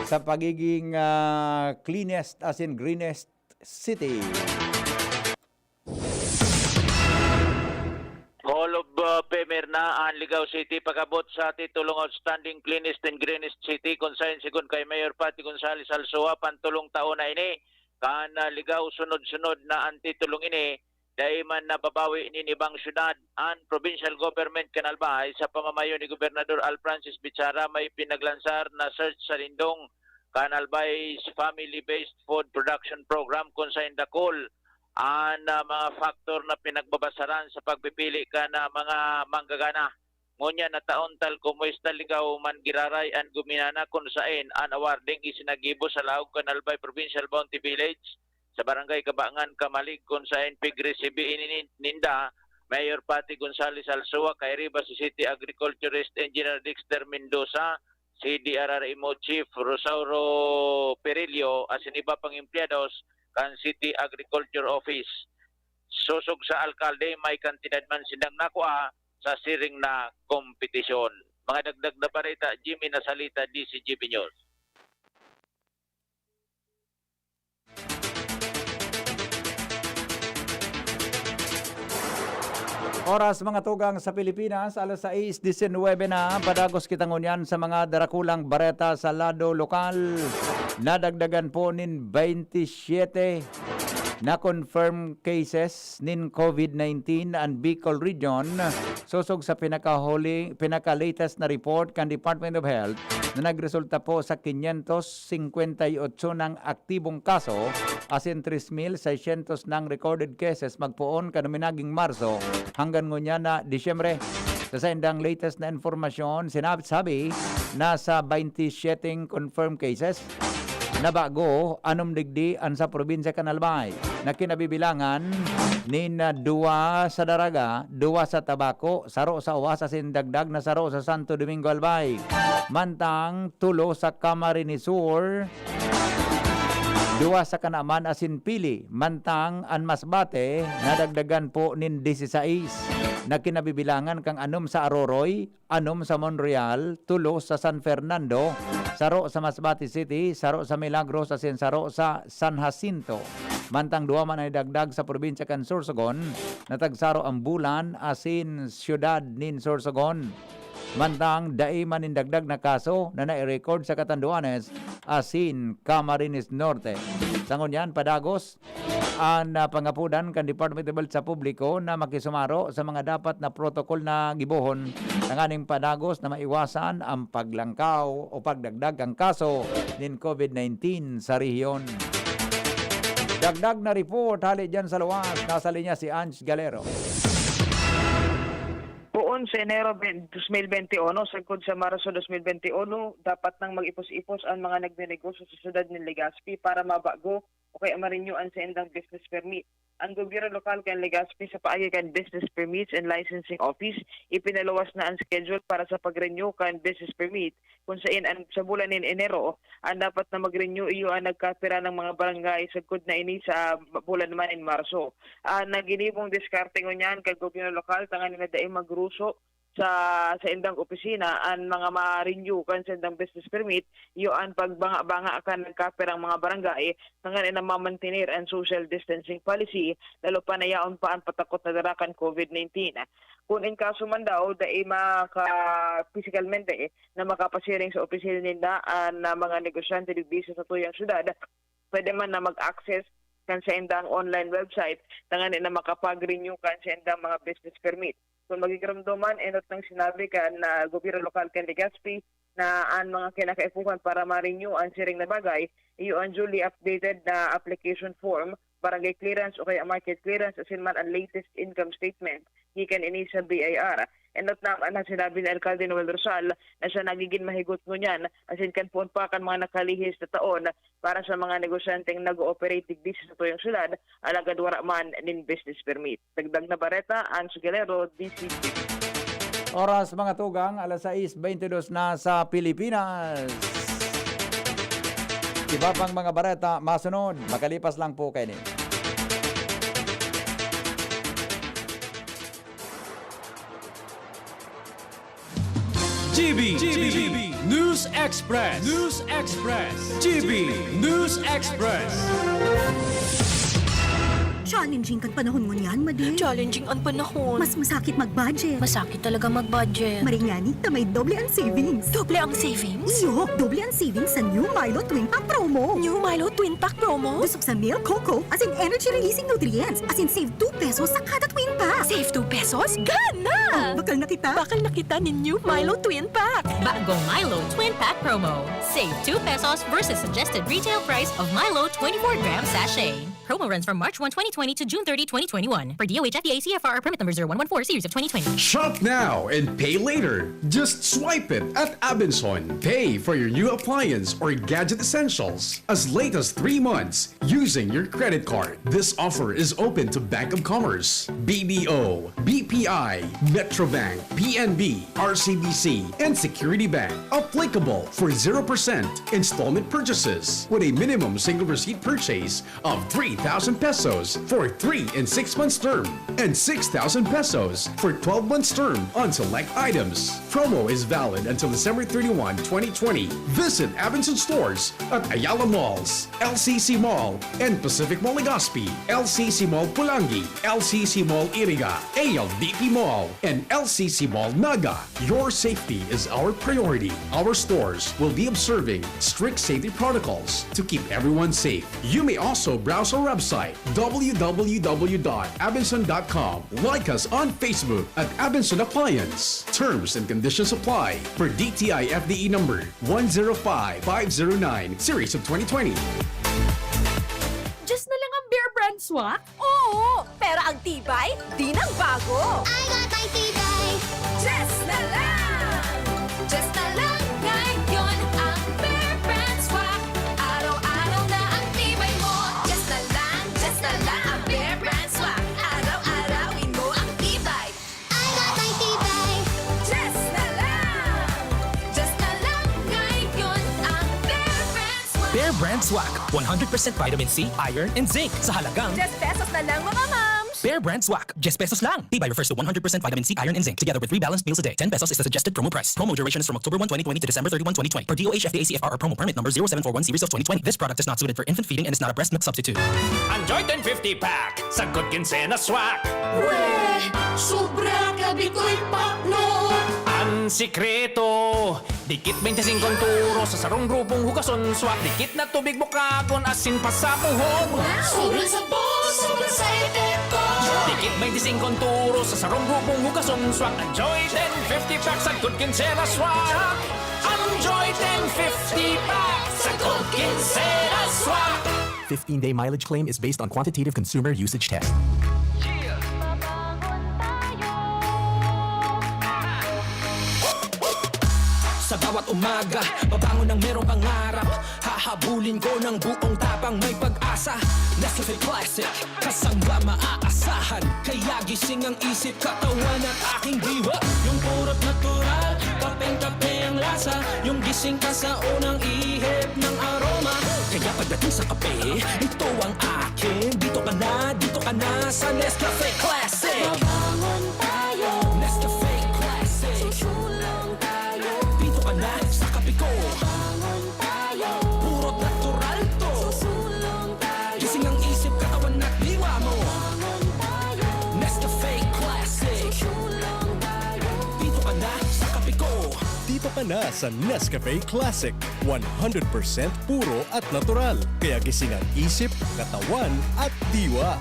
sa pagiging, ah, cleanest asin greenest city. Hall of, uh, Famer na an Ligao City pag-abot sa titulong Outstanding Cleanest and Greenest City, kun saen, sigon kay Mayor Patty Gonzales Alsua, pantulong taon na ini kan, uh, Ligao. Sunod-sunod na an titulong ini, dai man nababawi nin ibang syudad. An provincial government kan Albay, sa pamamayo ni Gobernador Al Francis Bichara, may pinaglansar na search sa Lindong kan Albay's Family-Based Food Production Program, kun saen dakul an, ah, mga faktor na pinagbabasaran sa pagpipili kan, ah, mga manggagana. Ngunyan na taon, tal komo esta, Ligao man giraray an guminana, kun saen an awarding isinagibo sa laog kan Albay Provincial Bounty Village, sa Barangay Kabangan, Camalig, kun saen pig-resibi ini nin-, ninda Mayor Patty Gonzales Alsua, kairiba si City Agriculturist Engineer Dexter Mendoza, C D R R M O Chief Rosauro Perillo, asin iba pang empleyados kan City Agriculture Office. Sosog sa alkalde, may kantidad man sindang nakua sa siring na kompetisyon. Mga dagdag na bareta, Jimmy Nasalita, D C G B News. Oras, mga tugang, sa Pilipinas, alas sais disinwebe na. Padagos kita ngunyan sa mga darakulang bareta sa lado lokal. Nadagdagan po nin baynte siyete na confirmed cases nin COVID nineteen an Bicol Region, sosog sa pinakahuli, pinaka-latest na report kan Department of Health, na nagresulta po sa quinientos cincuenta y ocho nang aktibong kaso, asin tres mil seiscientos nang recorded cases magpoon kan minaging Marso hanggang ngunyan na Disyembre. Sa saindang latest na impormasyon, sinabi, sabi, nasa baynte siyete confirmed cases na bago, anom digdi an sa probinsya kan Albay, na kinabibilangan nin, ah, duwa sa Daraga, duwa sa Tabaco, saro sa Oas asin dagdag na saro sa Santo Domingo, Albay. Mantang tulo sa Camarines Sur, duwa sa Canaman asin Pili, mantang an Masbate nadagdagan po nin disisais na kinabibilangan kan anom sa Aroroy, anom sa Monreal, tulo sa San Fernando, saro sa Masbate City, saro sa Milagros asin saro sa San Jacinto. Mantang duwa man an idagdag sa probinsya kan Sorsogon, na tagsaro an Bulan asin siyudad nin Sorsogon. Mantang dai man nin dagdag na kaso na nai-record sa Catanduanes asin Camarines Norte. Sa ngunyan, padagos, an, ah, pangapodan kan Department of Health sa publiko na makisumaro sa mga dapat na protocol na gibohon tanganing padagos na maiwasan ang paglangkaw o pagdagdag kan kaso nin COVID nineteen sa rehiyon. Dagdag na report hali diyan sa luwas, nasa linya si Ange Galero. Poon sa Enero twenty twenty-one, sagkod sa Marso twenty twenty-one, dapat nang mag-ipos-ipos ang mga nagnenegosyo sa siyudad nin Legazpi para mabago o kaya ma-renew an saindang business permit. Ang gobyerno lokal kan Legazpi sa paagi kan Business Permits and Licensing Office, ipinaluwas na an schedule para sa pag-renew kan business permit, kun sain an, sa bulan nin Enero, an dapat na mag-renew iyo an nagkapira ng mga barangay, sagkod na ini sa bulan naman nin Marso. An ginibong diskarte ngunyan kan gobyerno lokal tanganing na dai magruso sa saindang opisina an mga ma-renew kan saindang business permit, iyo an pagbanga-banga kan nagkapirang mga barangay, tanganing na mamantener an social distancing policy, lalo pa na yaon pa an patakot na dara kan COVID nineteen. Kun in kaso man daw, dai maka-, pisikal mente na makapasiring sa opisina ninda an, ah, mga negosyante digdi sa satuyang syudad, pwede man na mag-access kan saindang online website tanganing na makapag-renew kan saindang mga business permit. Kun magigiromdoman, enot nang sinabi kan, ah, gobyerno lokal kan Legazpi na an mga kinakaipuhan para ma-renew an siring na bagay, iyo an duly updated na application form, barangay clearance o kaya market clearance, asin man an latest income statement gikan ini sa B I R. Enot naman an sinabi ni Alkalde Noel Rosal na siya nagigin mahigot ngunyan, asin kan poon pa kan mga nakalihis na taon para sa mga negosyanteng nag-ooperate digdi sa satuyang syudad, alagad wara man nin business permit. Dagdag na bareta, Ange Galero, D C T V. Oras, mga tugang, alas sais beintidos na sa Pilipinas. Iba pang mga bareta masunod, makalipas lang po kaini. G B, G B, News Express, News Express, G B, News Express. Challenging kan panahon ngunyan, Madi. Challenging an panahon. Mas masakit mag-budget. Masakit talaga mag-budget. Maring ngani ta may doble an savings. Doble ang savings? Iyo, doble an savings sa New Milo Twin Pack Promo. New Milo Twin Pack Promo? Dusok sa milk, cocoa, asin energy-releasing nutrients. Asin save two pesos sa kada Twin Pack. Save two pesos? Gana! Oh, bakal na kita. Bakal na kita nin New Milo Twin Pack. Bagong Milo Twin Pack Promo. Save two pesos versus suggested retail price of Milo twenty-four gram sachet. Promo runs from March one, twenty twenty to June thirty, twenty twenty-one. Per D O H F D A C F R permit number zero one one four series of twenty twenty. Shop now and pay later. Just swipe it at Abenson. Pay for your new appliance or gadget essentials as late as three months using your credit card. This offer is open to Bank of Commerce, B D O, B P I, Metrobank, P N B, R C B C, and Security Bank. Applicable for zero percent installment purchases with a minimum single receipt purchase of three thousand pesos for three and six months term and six thousand pesos for twelve months term on select items. Promo is valid until December thirty-one, twenty twenty. Visit Abenson stores at Ayala Malls, L C C Mall, and Pacific Mall Legazpi, L C C Mall Pulangi, L C C Mall Iriga, A L D P Mall, and L C C Mall Naga. Your safety is our priority. Our stores will be observing strict safety protocols to keep everyone safe. You may also browse our website, w w w dot abenson dot com. Like us on Facebook at Abenson Appliance. Terms and conditions apply. Per D T I F D E number one zero five five zero nine, series of twenty twenty. Diyos na lang ang Bear Brand Swak? Oo! Pero ang tibay, di nagbago. I got my tibay. Diyos na lang! Diyos na lang ngayon ang Bear Brand Swak. Araw-araw na ang tibay mo. Diyos na lang, Diyos na lang ang Bear Brand Swak. Araw-arawin mo ang tibay. I got my tibay. Diyos na lang! Diyos na lang ngayon ang Bear Brand Swak. Bear Brand Swak, one hundred percent vitamin C, iron, and zinc sa halagang Diyes pesos na lang, mga mams! Bear Brand Swak, diyes pesos lang. Tibay refers to one hundred percent vitamin C, iron, and zinc, together with three balanced meals a day. Ten pesos is the suggested promo price. Promo duration is from October one, twenty twenty to December thirty-one, twenty twenty. Per D O H F D A C F R or promo permit number zero seven four one series of twenty twenty. This product is not suited for infant feeding and is not a breast milk substitute. Ang Joy ten fifty pack, sagkod kinse na swak. Weh, sobra ka bitoy paklo. Ang sikreto, dikit bente singko ang turo sa sarong grupong hugason, swak, dikit na tubig bukagon, asin pasapuhon. Wow! Sobrang sabon! Tikit twenty-five ang turo sa sarong gubong hugason swak. Enjoy ten fifty pack sa good kinsela swak. Enjoy ten fifty pack sa good kinsela swak. Fifteen-day mileage claim is based on quantitative consumer usage test. Sa bawat umaga, babangon ng merong pangarap. Hahabulin ko ng buong tapang may pag-asa. Nescafe Classic, kasangga maaasahan. Kaya gising ang isip, katawan at aking diwa. Yung purot natural, kapeng-kape ang lasa. Yung gising ka sa unang ihip ng aroma. Kaya pagdating sa kape, ito ang akin. Dito ka na, dito ka na sa Nescafe Classic. Mabangon tayo. Nescafe Classic. Susulong tayo. Dito ka na sa kape ko. Mabangon tayo. Puro natural to. Susulong tayo. Gising ang isip, katawan at diwa mo. Mabangon tayo. Nescafe Classic. Susulong tayo. Dito ka na sa kape ko. Dito ka na sa Nescafe Classic. One hundred percent puro at natural. Kaya gising ang isip, katawan at diwa.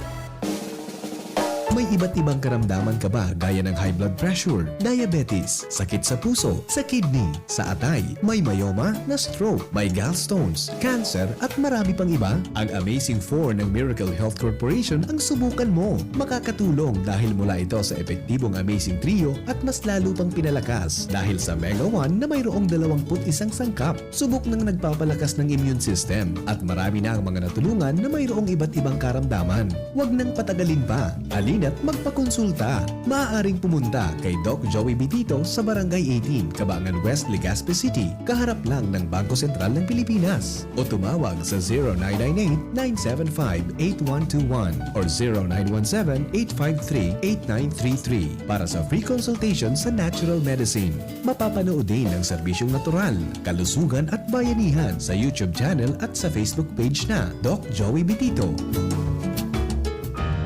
May iba't ibang karamdaman ka ba gaya ng high blood pressure, diabetes, sakit sa puso, sa kidney, sa atay, may myoma, na-stroke, may gallstones, cancer, at marami pang iba? Ang Amazing Four ng Miracle Health Corporation ang subukan mo. Makakatulong dahil mula ito sa epektibong Amazing Trio at mas lalo pang pinalakas dahil sa Mega One na mayroong dalawampu't isang sangkap. Subok nang nagpapalakas ng immune system at marami na ang mga natulungan na mayroong iba't ibang karamdaman. Huwag nang patagalin pa. Halina't magpakonsulta. Maaaring pumunta kay Doc Joey Bitito sa Barangay eighteen, Cabangan West, Legazpi City, kaharap lang ng Bangko Sentral ng Pilipinas. O tumawag sa zero nine nine eight, nine seven five, eight one two one or zero nine one seven, eight five three, eight nine three three para sa free consultation sa natural medicine. Mapapanood din ang serbisyong natural, kalusugan at bayanihan sa YouTube channel at sa Facebook page na Doc Joey Bitito.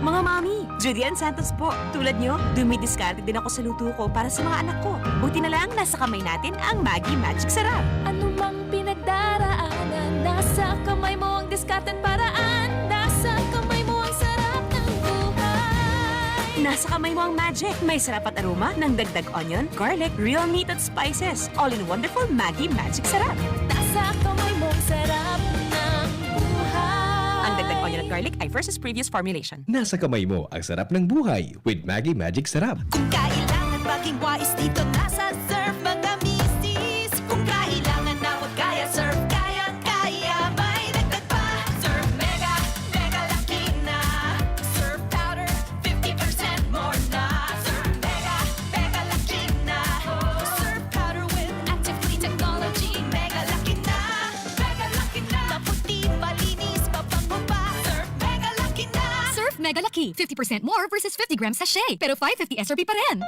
Mga mami, Judy Ann Santos po. Tulad nyo, dumidiskarte din ako sa luto ko para sa mga anak ko. Buti na lang, nasa kamay natin ang Maggi Magic Sarap. Ano mang pinagdaraanan, nasa kamay mo ang diskarte at paraan. Nasa kamay mo ang sarap ng buhay. Nasa kamay mo ang magic. May sarap at aroma ng dagdag onion, garlic, real meat at spices. All in wonderful Maggi Magic Sarap. Nasa kamay mo ang sarap ng buhay. Ang dagdag onion at garlic ay versus previous formulation. Nasa kamay mo ang sarap ng buhay with Maggi Magic Sarap. Kung kailangan maging wais dito, nasa Surf Mega Misis. Kung kailangan na huwag kaya, Surf kayang-kaya. May dagdag pa, Surf Mega, Mega Laki na. Surf Powder, fifty percent more na. Surf Mega, Mega Laki na. Surf Powder with active clean technology. Mega Laki na. Mega Laki na. Maputi, malinis, mabango pa. Surf Mega Laki na. Surf Mega Laki, fifty percent more versus fifty gram sachet, pero five fifty S R P pa rin.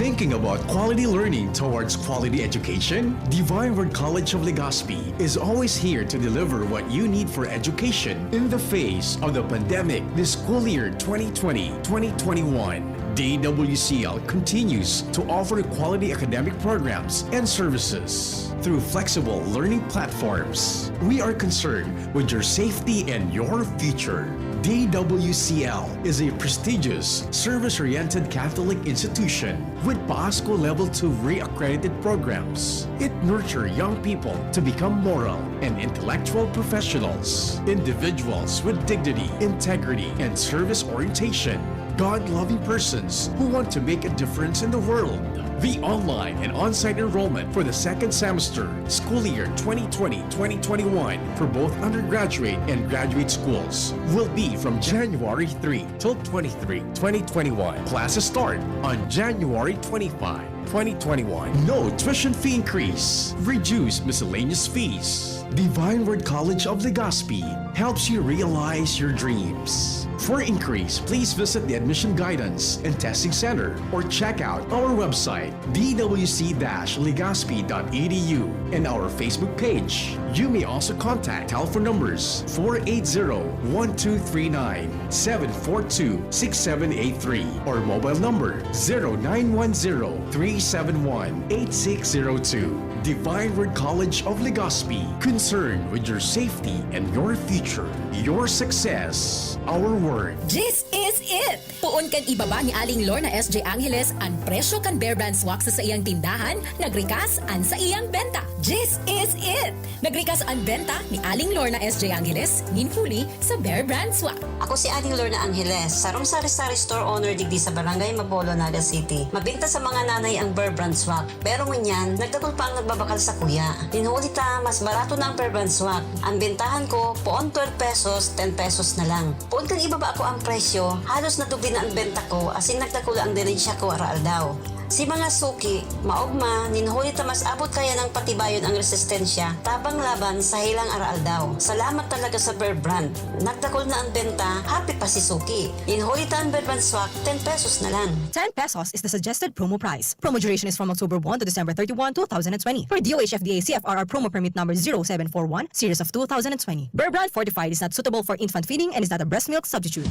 Thinking about quality learning towards quality education? Divine Word College of Legazpi is always here to deliver what you need for education in the face of the pandemic this school year twenty twenty, twenty twenty-one. D W C L continues to offer quality academic programs and services through flexible learning platforms. We are concerned with your safety and your future. D W C L is a prestigious, service-oriented Catholic institution with Pasko Level two re-accredited programs. It nurtures young people to become moral and intellectual professionals, individuals with dignity, integrity, and service orientation, God-loving persons who want to make a difference in the world. The online and on-site enrollment for the second semester, school year twenty twenty, twenty twenty-one, for both undergraduate and graduate schools will be from January three till twenty-three, twenty twenty-one. Classes start on January twenty-five, twenty twenty-one. No tuition fee increase. Reduced miscellaneous fees. Divine Word College of Legazpi helps you realize your dreams. For inquiries, please visit the Admission Guidance and Testing Center or check out our website, d w c dash legazpi dot e d u. and our Facebook page. You may also contact telephone numbers four eight zero, one two three nine, seven four two, six seven eight three, or mobile number zero nine one zero, three seven one, eight six zero two. Divine Word College of Legazpi, concerned with your safety and your future. Your success, our word. This is it! Poon kan ibaba ni Aling Lorna S J Angeles an presyo kan Bear Brand Swak sa saiyang tindahan, nagrikas an saiyang benta. This is it! Nagrikas an benta ni Aling Lorna S J Angeles nin huli sa Bear Brand Swak. Ako si Aling Lorna Angeles, sarong sari-sari store owner digdi sa Barangay Mabolo, Naga City. Mabinta sa mga nanay ang Bear Brand Swak, pero ngunyan, nagdakul pa ang nagbabakal sa kuya. Nin huli ta, mas barato na ang Bear Brand Swak. Ang bentahan ko, poon twelve pesos, ten pesos na lang. Poon kan ibaba ko ang presyo, halos nadubli na ang benta ko, asin nagdakula ang diligensya ko araaldaw. Si mga suki, maogma, nin huli ta mas abot kaya nang patibayon ang resistensya, tabang laban sa helang araaldaw. Salamat talaga sa Bear Brand. Nagdakul na ang benta, happy pa si suki. Nin huli ta ang Bear Brand Swak, ten pesos na lang. Ten pesos is the suggested promo price. Promo duration is from October one to December thirty-one, two thousand and twenty. Per D O H F D A C F R R promo permit number zero seven four one, series of two thousand and twenty. Bear Brand Fortified is not suitable for infant feeding and is not a breast milk substitute.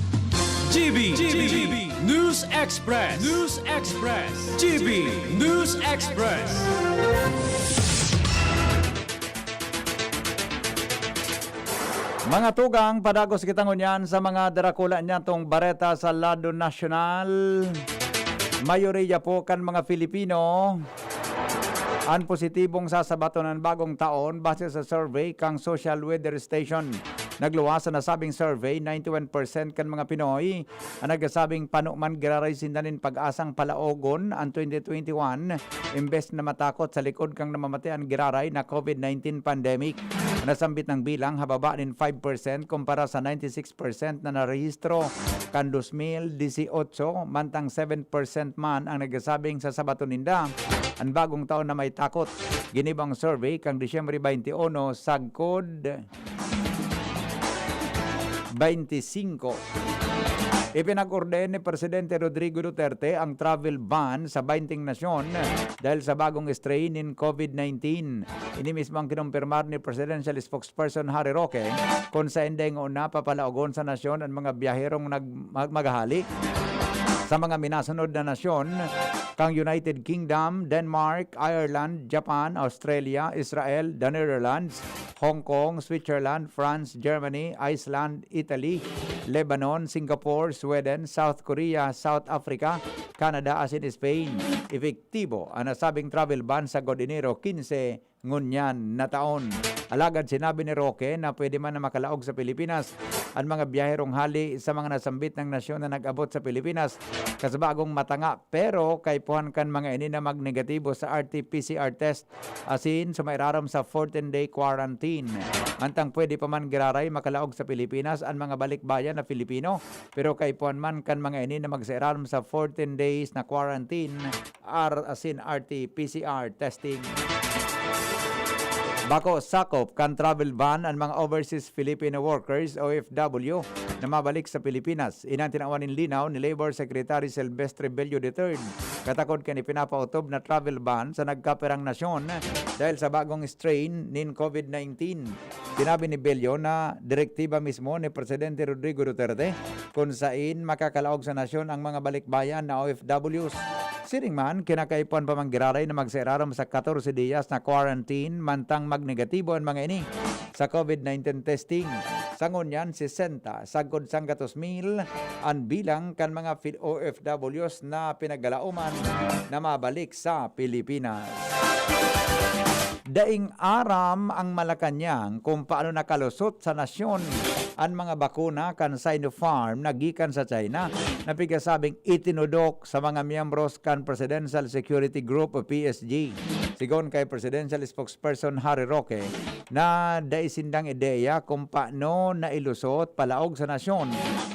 G B, G B, News Express, News Express, G B News Express. Mga tugang, padagos kita ngunyan sa mga darakula niyatong bareta sa lado nasyonal. Mayoriya po kan mga Filipino an positibong sasabaton an bagong taon base sa survey kan Social Weather Station. Nagluwas sa nasabing survey, ninety-one percent kan mga Pinoy an nagsasabing pano man giraray sinda nin pag-asang palaogon an twenty twenty-one, imbes na matakot sa likod kan namamati an giraray na COVID nineteen pandemic. Nasambit na bilang hababa nin five percent kumpara sa ninety-six percent na narehistro kan dos mil dieciocho, mantang seven percent man ang nagsasabing sasabaton ninda an bagong taon na may takot. Ginibo ang survey kan Disyembre twenty-one, sagkod twenty-five. Ipinag-orden ni Presidente Rodrigo Duterte ang travel ban sa baynte nasyon dahil sa bagong strain nin COVID nineteen. Ini mismo ang kinumpirmar ni Presidential Spokesperson Harry Roque, kun saen dai ngona papalaogon sa nasyon an mga biyaherong nag-, mag-, maghahali sa mga minasunod na nasyon, kang United Kingdom, Denmark, Ireland, Japan, Australia, Israel, the Netherlands, Hong Kong, Switzerland, France, Germany, Iceland, Italy, Lebanon, Singapore, Sweden, South Korea, South Africa, Canada asin Spain. Epektibo an nasabing travel ban sagkod Enero quince ngunyan na taon. Alagad sinabi ni Roque na pwede man na makalaog sa Pilipinas an mga biyaherong hali sa mga nasambit na nasyon na nag-abot sa Pilipinas kasabagong matanga, pero kaipuhan kan mga ini na magnegatibo sa R T P C R test asin sumairarom sa fourteen-day quarantine. Mantang pwede pa man giraray makalaog sa Pilipinas an mga balikbayan na Filipino, pero kaipuhan man kan mga ini na magsairarom sa fourteen days na quarantine, R asin R T P C R testing. Bako sakop kan travel ban an mga overseas Filipino workers, O F W, na mabalik sa Pilipinas. Ini an tinawan nin linaw ni Labor Secretary Silvestre Bello the third, katakod kan ipinapaotob na travel ban sa nagkapirang nasyon dahil sa bagong strain nin COVID nineteen. Sinabi ni Bello na direktiba mismo ni Presidente Rodrigo Duterte kun sain makakalaog sa nasyon ang mga balikbayan na O F Ws. Siring man, kinakaipuhan pa man giraray na magsairarom sa katorse diyas na quarantine mantang magnegatibo an mga ini sa COVID nineteen testing. Sa ngunyan, sesenta sagkod sanggatos mil an bilang kan mga Fil-, O F Ws na pinagalaoman na mabalik sa Pilipinas. Daing aram ang Malacañang kung paano nakalusot sa nasyon an mga bakuna kan Sinopharm na gikan sa China, na pigasabing itinudok sa mga miyembros kan Presidential Security Group o P S G. Sigon kay Presidential Spokesperson Harry Roque na dai sindang ideya kung paano nailusot palaog sa nasyon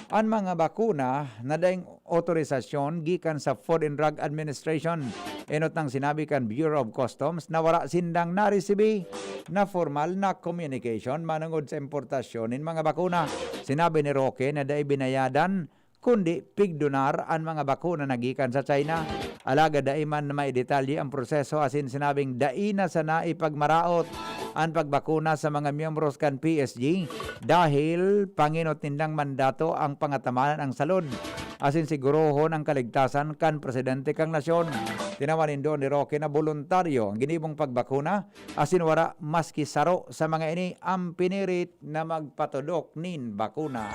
an mga bakuna na daing otorisasyon gikan sa Food and Drug Administration. Enot nang sinabi kan Bureau of Customs na wara sindang naresibi na formal na communication manongod sa importasyon nin mga bakuna. Sinabi ni Roque na dai binayadan kundi pigdonar an mga bakuna na gikan sa China. Alagad dai man maidetalye ang proseso asin sinabing dai na sana ipagmaraot an pagbakuna sa mga miyembros kan P S G dahil pangenot nindang mandato ang pangataman an salud asin sigurohon ang kaligtasan kan presidente kan nasyon. Tinawan nindo ni Roque na boluntaryo ang ginibong pagbakuna asin wara maski saro sa mga ini ang pinirit na magpatodok nin bakuna.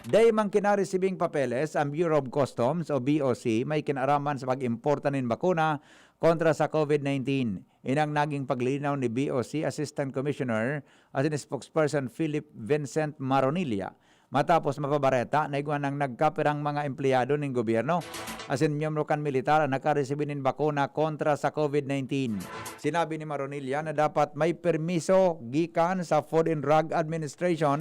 Dai man kinaresibing papeles ang Bureau of Customs o B O C may kinaraman sa pag-importa nin bakuna kontra sa COVID nineteen. Inang naging paglinaw ni B O C Assistant Commissioner asin spokesperson Philip Vincent Maronilla matapos mapabareta na igwa nang nagkapirang mga empleyado nin gobyerno asin miyembro kan militar an nakaresibi nin bakuna kontra sa COVID nineteen. Sinabi ni Maronilla na dapat may permiso gikan sa Food and Drug Administration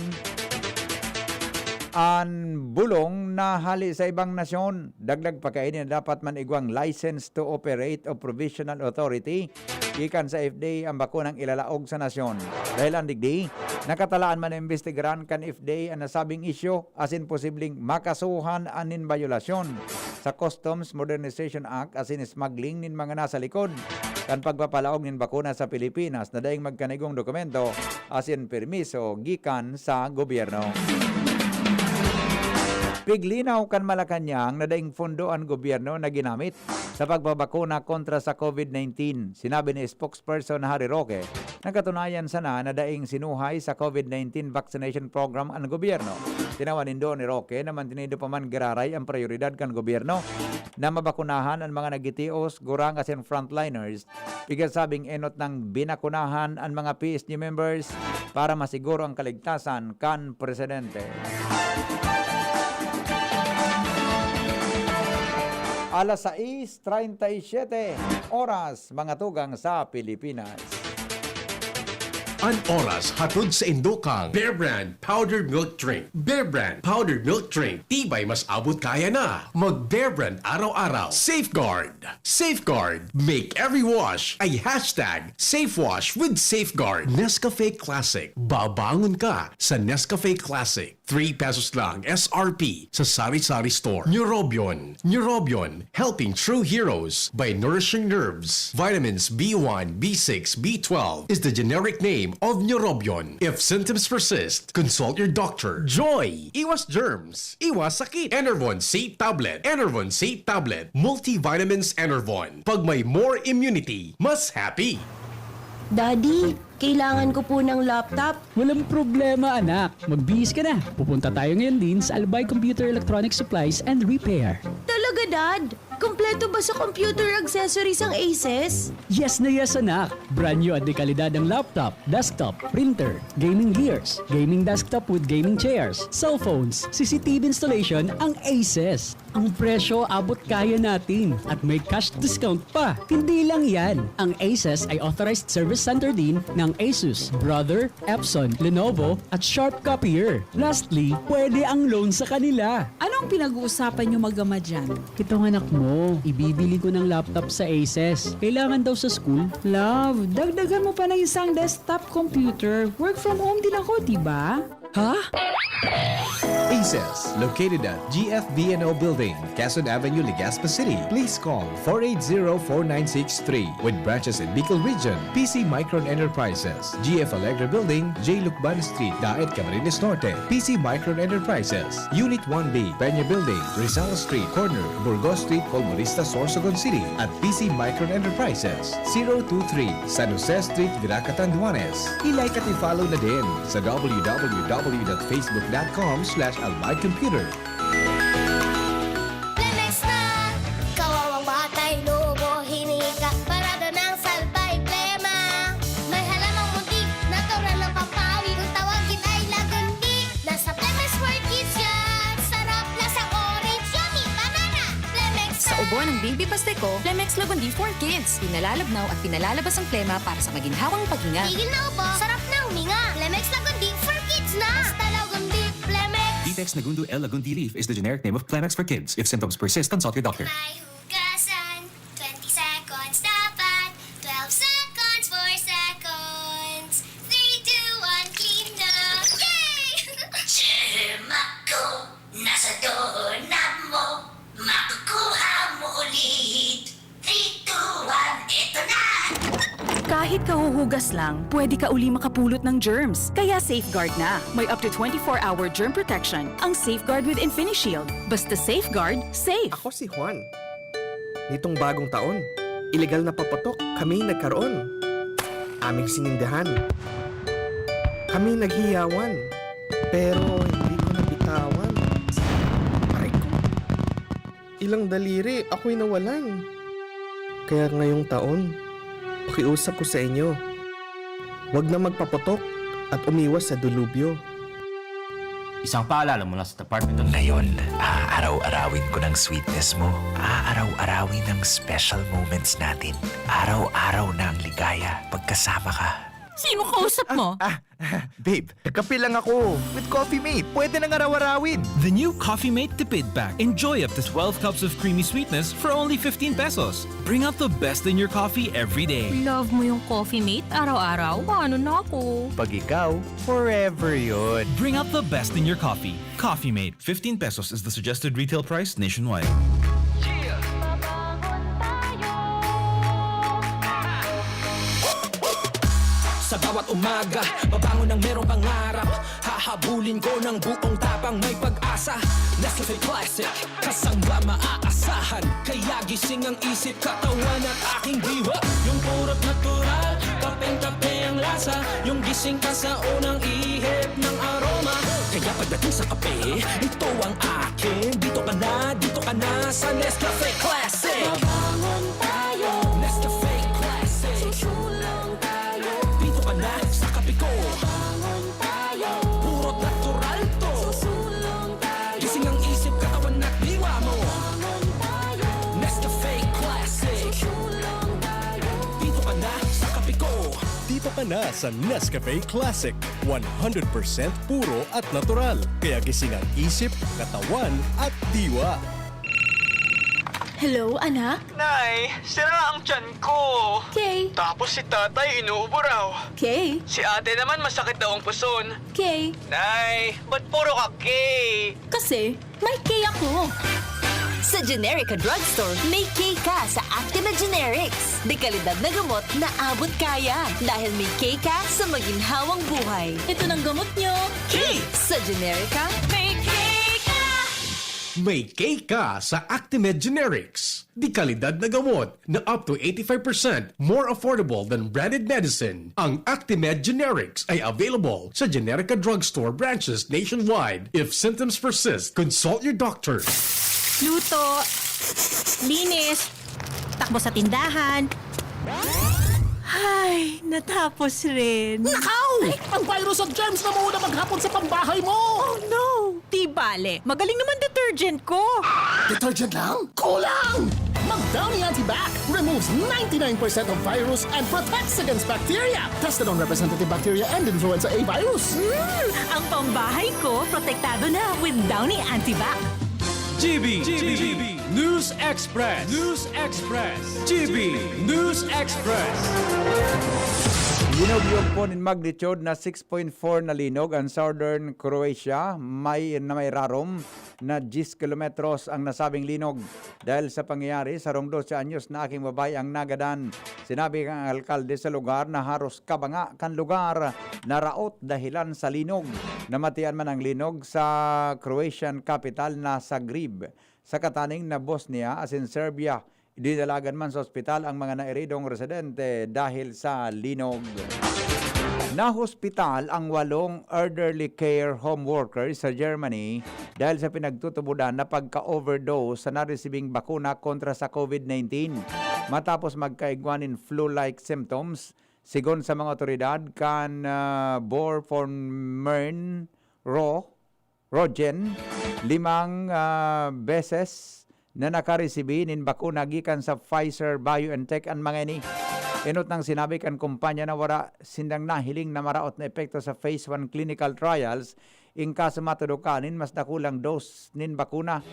an bulong na hali sa ibang nasyon. Dagdag pa kaini na dapat man igwang license to operate o provisional authority gikan sa F D A ang bakunang ilalaog sa nasyon. Dahil an digdi, nakatalaan man na imbestigaran kan F D A an nasabing isyu asin posibleng makasuhan an nin bayolasyon sa Customs Modernization Act asin smuggling nin mga nasa likod kan pagpapalaog nin bakuna sa Pilipinas na daing magkanigong dokumento asin permiso gikan sa gobyerno. Piglinaw kan Malacañang na daing pondo an gobyerno na ginamit sa pagbabakuna kontra sa COVID nineteen. Sinabi ni spokesperson Harry Roque na katunayan sana na daing sinuhay sa COVID nineteen vaccination program an gobyerno. Tinawan nindo ni Roque na mantinido pa man giraray ang prioridad kan gobyerno na mabakunahan an mga nagtitios, gurang asin frontliners. Pigasabing enot nang binakunahan an mga P S G members para masiguro ang kaligtasan kan presidente. Alas sais treinta y siete oras, mga tugang sa Pilipinas. An oras hatod sa indo kan Bear Brand Powdered Milk Drink. Bear Brand Powdered Milk Drink, tibay mas abot kaya na. Mag Bear Brand araw-araw. Safeguard. Safeguard. Make every wash a hashtag safe wash with Safeguard. Nescafe Classic. Babangon ka sa Nescafe Classic. Three pesos lang S R P sa sari-sari store. Neurobion. Neurobion, helping true heroes by nourishing nerves. Vitamins B one, B six, B twelve is the generic name of Neurobion. If symptoms persist, consult your doctor. Joy! Iwas germs. Iwas sakit. Enervon C tablet. Enervon C tablet. Multivitamins Enervon. Pag may more immunity, mas happy. Daddy, kailangan ko po ng laptop. Walang problema, anak. Magbihis ka na. Pupunta tayo ngayon din sa Albay Computer Electronic Supplies and Repair. Talaga, Dad? Kompleto ba sa computer accessories ang Aces? Yes na yes, anak. Brand new at de kalidad ang laptop, desktop, printer, gaming gears, gaming desktop with gaming chairs, cellphones, C C T V installation ang Aces. Ang presyo abot kaya natin at may cash discount pa. Hindi lang yan, ang Aces ay authorized service center din ng Asus, Brother, Epson, Lenovo at Sharp Copier. Lastly, pwede ang loan sa kanila. Anong pinag-uusapan niyo mag-ama dyan? Itong anak mo, ibibili ko ng laptop sa Aces. Kailangan daw sa school. Love, dagdagan mo pa ng isang desktop computer. Work from home din ako, di ba? Ha? Aces, located at G F V N O Building, Quezon Avenue, Legazpi City. Please call four eight zero, four nine six three. With branches in Bicol Region, P C Micron Enterprises, G F Alegre Building, J Lucban Street, Daet, Camarines Norte. P C Micron Enterprises, Unit one B, Peña Building, Rizal Street, corner Burgos Street, Colmonista, Sorsogon City, at P C Micron Enterprises, zero two three, San Jose Street, Virac, Catanduanes. I-like at i-follow na din sa w w w dot facebook dot com slash albay computer. Lemex na! Kawawang batay, lobo, hinika, parada ng salbay, plema. May halamang muntik, natural ng pampawi. Kung tawagin ay lagundi, nasa Lemex for Kids yan. Sarap, lasang orange, yummy, banana. Lemex Sa na! Ubo ng Baby Pasteco, Lemex Lagundi for Kids. Pinalalabnaw at pinalalabas ang plema para sa maginhawang paghinga. Tigil na ubo, sarap na huminga. Lemex Lagundi for Kids na! Basta Lagundi, Lemex! Ditex Nagundu L Lagundi Leaf is the generic name of Clemex for kids. If symptoms persist, consult your doctor. May hugasan, twenty seconds dapat, twelve seconds, four seconds, three, two, one, clean na! Yay! Gym ako! Kahit kahuhugas lang, pwede ka uli makapulot ng germs. Kaya Safeguard na. May up to twenty-four hour germ protection ang Safeguard with InfiniShield. Basta Safeguard, safe. Ako si Juan. Nitong bagong taon, ilegal na paputok kami nagkaroon. Aming sinindihan. Kami naghiyawan. Pero hindi ko nabitawan. Aray ko. Ilang daliri ako'y nawalan. Kaya ngayong taon, pakiusap ko sa inyo, wag na magpaputok at umiwas sa delubyo. Isang paalala mula sa Department of Ngayon, aaraw-arawin ko ng sweetness mo. Aaraw-arawin ang special moments natin. Araw-araw na ang ligaya pagkasama ka. Sino kausap mo? Ah, babe, kape lang ako with Coffee Mate. Pwede nang araw-arawin. The new Coffee Mate Tipid Pack. Enjoy up to twelve cups of creamy sweetness for only fifteen pesos. Bring out the best in your coffee every day. Love mo yung Coffee Mate? Araw-araw? Paano na ako? Pag ikaw, forever yun. Bring out the best in your coffee. Coffee Mate. Fifteen pesos is the suggested retail price nationwide. Sa bawat umaga, babangon ng merong pangarap. Hahabulin ko ng buong tapang, may pag-asa. Nescafe Classic, kasangga maaasahan. Kaya gising ang isip, katawan at aking diwa. Yung purot natural, kapeng-kape ang lasa. Yung gising ka sa unang ihip ng aroma. Kaya pagdating sa kape, ito ang akin. Dito ka na, dito ka na sa Nescafe Classic. Babangon tayo. Nescafe Classic. Susulong tayo. Dito ka na sa kape ko. Babangon tayo. Purot natural to. Susulong tayo. Gising ang isip, katawan at diwa mo. Babangon tayo. Nescafe Classic. Susulong tayo. Dito ka na sa kape ko. Dito ka na sa Nescafe Classic, one hundred percent puro at natural. Kaya gising ang isip, katawan at diwa. Hello, anak? Nay, sira ang tiyan ko. Okay. Tapos si tatay inuubo raw. Okay. Si ate naman masakit daw ang puson. Okay. Nay, ba't puro ka K? Kasi may K ako. Sa Generica Drugstore, may K ka sa Actimed Generics. Dekalidad na gamot na abot kaya. Dahil may K ka sa maginhawang buhay. Ito ng gamot nyo. K! Sa Generica, may K ka! May K ka sa Actimed Generics. Dekalidad na gamot na up to eighty-five percent more affordable than branded medicine. Ang Actimed Generics ay available sa Generica Drugstore branches nationwide. If symptoms persist, consult your doctor. Luto, linis, takbo sa tindahan. Ay, natapos rin. Nakaw! Ang virus at germs na muna maghapon sa pambahay mo! Oh no! Di bale, magaling naman detergent ko. Detergent lang? Kulang! Mag-Downy Antibac removes ninety-nine percent of virus and protects against bacteria. Tested on representative bacteria and influenza A virus. Mm, ang pambahay ko, protektado na with Downy Antibac. G B, G B, News Express, News Express, G B, News Express. Linog yugpo nin magnitude na six point four na linog ang Southern Croatia, may na may rarom na diyes kilometros ang nasabing linog. Dahil sa pangyayari, sarong dose anyos na aking babae ang nagadan. Sinabi kan alkalde sa lugar na haros kabanga kan lugar na raot dahilan sa linog. Namatian man ang linog sa Croatian capital na Zagreb. Sa kataning na Bosnia asin Serbia, dinalagan man sa ospital ang mga nairidong residente dahil sa linog. Nahospital ang walong elderly care home workers sa Germany dahil sa pinagtutubodan na pagka-overdose sa naresibing bakuna kontra sa COVID nineteen. Matapos magkaigwa nin flu-like symptoms, sigon sa mga otoridad kan uh, Borformern Ro Rogen, limang uh, beses na nakaresibi nin bakuna gikan sa Pfizer-BioNTech an mga ini. Enot nang sinabi kan kumpanya na wara sindang nahiling na maraot na epekto sa phase one clinical trials in kaso matudokan nin mas dakulang dose nin bakuna.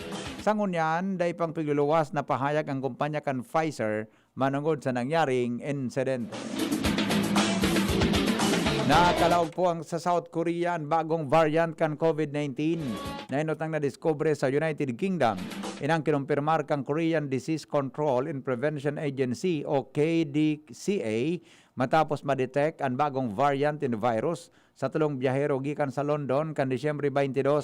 Sa ngunyan, dai pang pigluluwas na pahayag ang kumpanya kan Pfizer manongod sa nangyaring insidente. Nakalaog po ang sa South Korea ang bagong variant kan COVID nineteen na enot nang nadiskubre sa United Kingdom. Inang kinumpirmar kan Korean Disease Control and Prevention Agency o K D C A matapos ma-detect an bagong variant nin virus sa tolong biyahero gikan sa London kan Disyembre twenty-two.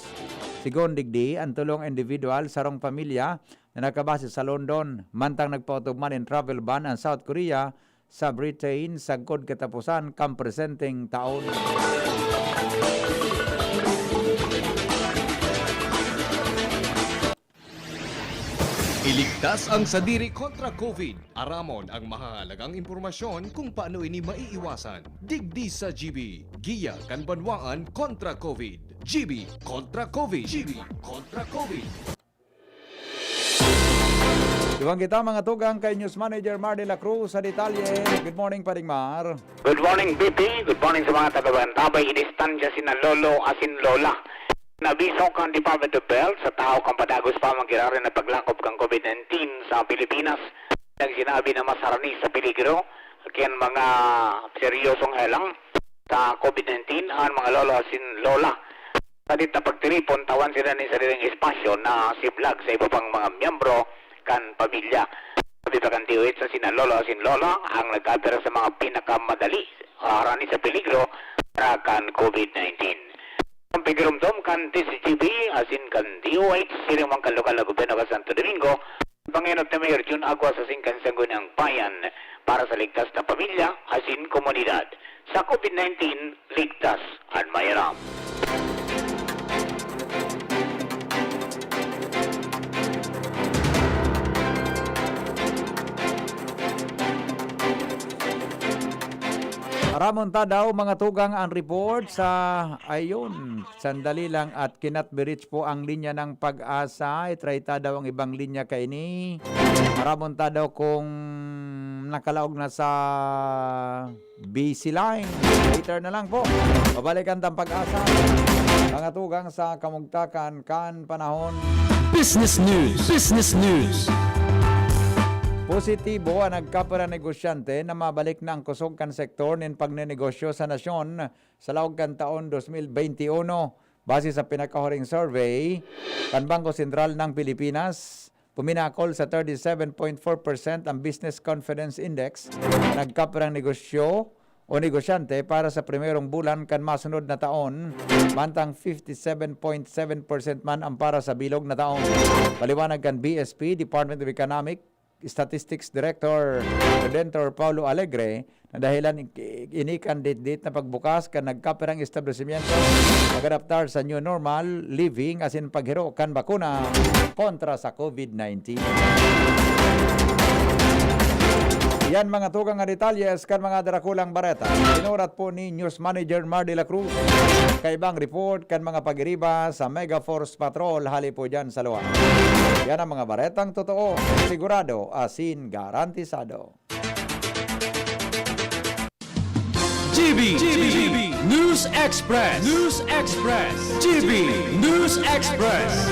Sigon digdi, an tolong individual, sarong pamilya na nakabase sa London, mantang nagpaotob man nin travel ban an South Korea sa Britain sagkod kataposan kan presenteng taon. Iligtas ang sadiri kontra COVID. Aramon ang mahahalagang impormasyon kung paano ini maiiwasan. Digdi sa G B, giya kan banwaan kontra COVID. G B kontra COVID. G B kontra COVID. Dugang kita, mga tugang, kay News Manager Mar de la Cruz sa detalye. Good morning, Paring Mar. Good morning, B P. Good morning sa mga taga-Bantabay. Inistansya sina lolo asin lola. Nabiso kan Department of Health sa tahaw kan padagos pa man giraray na paglakob kan COVID nineteen sa Pilipinas. Nagsinabi na mas harani sa peligro kan mga seryosong helang sa COVID nineteen an mga lolo asin lola. Sa dita pagtiripon, tawan sila nin sariling espasyo na siblag sa iba pang mga miyembro kan pamilya. Sabi pa kan D O H, sina lolo asin lola ang nagkapira sa mga pinakamadali, ah, harani sa peligro para kan COVID nineteen. Ang pigiromdom kan D Z G B asin kan D O H, siring man kan lokal na gobyerno kan Santo Domingo, pangenot ni Mayor Jun Aguas asin kan Sangguniang Bayan para sa ligtas na pamilya asin komunidad. Sa COVID nineteen, ligtas an mairam. Aramon ta daw, mga tugang, ang report sa, ayun, sandali lang, at kinatbirits po ang linya ng PAGASA. I-try ta daw ang ibang linya kaini. Aramon ta daw kung nakalaog na sa busy line. Later na lang po. Babalikan tang PAGASA, mga tugang, sa kamugtakan kan panahon. Business News. Business News. Positibo an nagkapirang negosyante na mabalik na ang kusog kan sektor nin pagnenegosyo sa nasyon sa laog kan taon dos mil bente uno. Base sa pinakahuring survey kan Bangko Sentral ng Pilipinas, puminakol sa thirty-seven point four percent ang Business Confidence Index. Nagkapirang negosyo o negosyante para sa primerong bulan kan masunod na taon, mantang fifty-seven point seven percent man ang para sa bilog na taon. Paliwanag kan B S P, Department of Economic Statistics Director Redentor Paulo Alegre, na dahelan ini kan ditdit na pagbukas kan nagkapirang establisimyento pag-adaptar sa new normal living asin paghiro kan bakuna kontra sa COVID nineteen. Yan, mga tugang, nga detalyes kan mga darakulang bareta. Sinurat po ni News Manager Mar de la Cruz. Kaibang report kan mga pagiriba sa Mega Force Patrol hali po dyan sa luwa. Yan ang mga baretang totoo, sigurado asin garantisado. G B, G B, News Express, News Express, G B, News Express.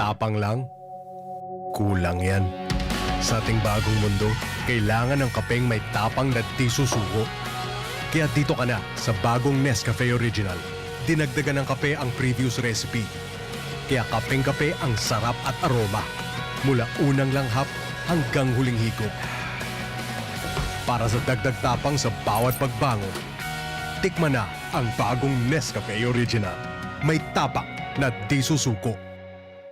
Tapang lang, kulang yan. Sa ating bagong mundo, kailangan ng kapeng may tapang na di susuko. Kaya dito ka na sa bagong Nescafe Original. Dinagdagan ng kape ang previous recipe. Kaya kapeng-kape ang sarap at aroma, mula unang langhap hanggang huling higop. Para sa dagdag tapang sa bawat pagbangon, tikman na ang bagong Nescafe Original. May tapang na di susuko.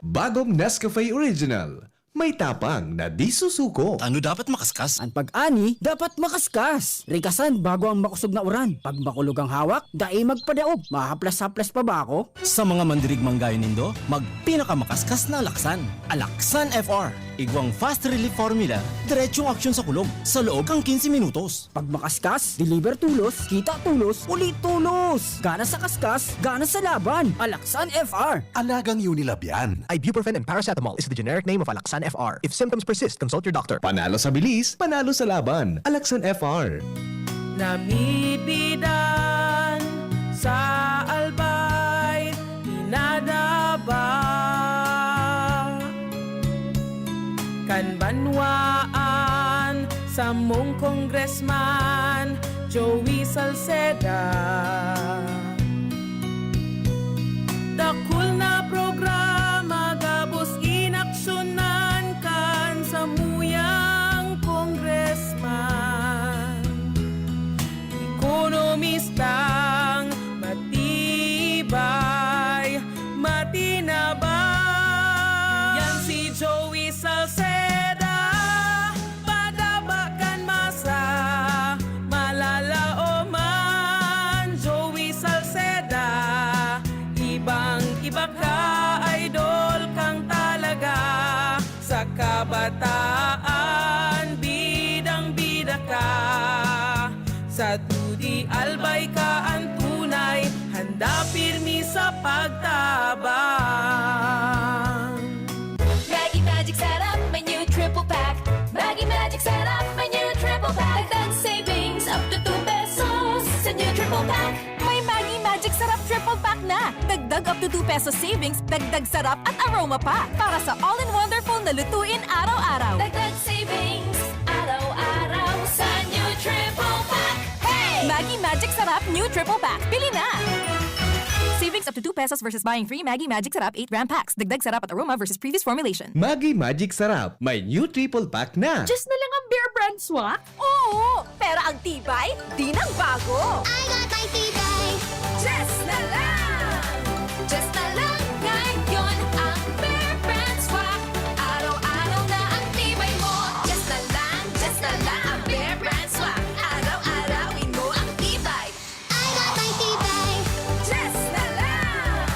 Bagong Nescafe Original. May tapang na di susuko. Tano dapat makaskas? An pag-ani dapat makaskas. Rikasan bago ang makosog na uran. Pag makulog ang hawak, dai magpadaog. Mahaplas-haplas pa ba ako? Sa mga mandirigmang gayo nindo, magpinakamakaskas na Alaksan. Alaksan F R. Igwang fast relief formula, diretsong aksyon sa kulog, sa loob kan quince minutos. Pag makaskas, deliver tolos, kita tolos, uli tolos! Gana sa kaskas, gana sa laban! Alaksan F R! Alagang Unilab yan. Ibuprofen and paracetamol is the generic name of Alaxan F R. If symptoms persist, consult your doctor. Panalo sa bilis, panalo sa laban. Alaxan F R. Namibidan sa Albay, pinadaba kan banwaan, samong Congressman Joey Salceda. Dakul na programa gabos inaksyonan kan samuyang Congressman. Sa Dudi Albay ka an tunay, handa pirmi sa pagtabang. Maggi Magic Sarap, may new triple pack. Maggi Magic Sarap, may new triple pack. Dagdag savings up to two pesos sa new triple pack. May Maggi Magic Sarap triple pack na. Dagdag up to two pesos savings, dagdag sarap at aroma pa. Para sa all-in-wonderful na lutuin araw-araw. Dagdag savings, araw-araw sa new triple pack. Hey! Maggi Magic Sarap New Triple Pack. Bili na! Savings up to two pesos versus buying three Maggi Magic Sarap eight gram packs. Dagdag sarap at aroma versus previous formulation. Maggi Magic Sarap, may new triple pack na. Just na lang ang Bear Brand Swak? Oo, pero ang tibay, di nagbago. I got my tibay. Just na lang! Just na lang ngayon ang Bear Brand Swak. Araw-araw na ang tibay mo. Just na lang, just na lang ang Bear Brand Swak. Araw-arawin mo ang tibay. I got my tibay. Just na lang.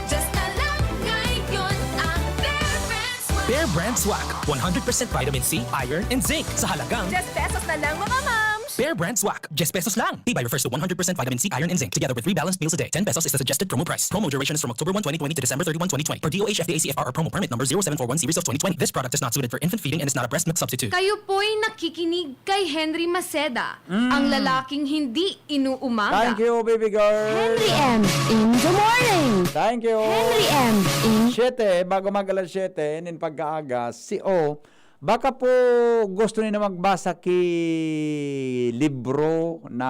Just na lang ngayon ang Bear Brand Swak. Bear Brand Swak, one hundred percent vitamin C, iron, and zinc. Sa halagang Just pesos na lang, mga mams! Bear Brand Swak, just pesos lang. Tibay refers to one hundred percent vitamin C, iron, and zinc, together with three balanced meals a day. Ten pesos is the suggested promo price. Promo duration is from October one, twenty twenty to December thirty-one, twenty twenty, per D O H F D A C F R or promo permit number zero seven four one series of twenty twenty. This product is not suited for infant feeding and is not a breast milk substitute. Kayo po'y nakikinig kay Henry Maceda, ang lalaking hindi inuumaga. Thank you, baby girl. Henry M in the morning. Thank you. Henry M in Siyete, bago mag alas siyete, nin pagkaaga, si O, baka po gusto niyo na magbasa ki libro na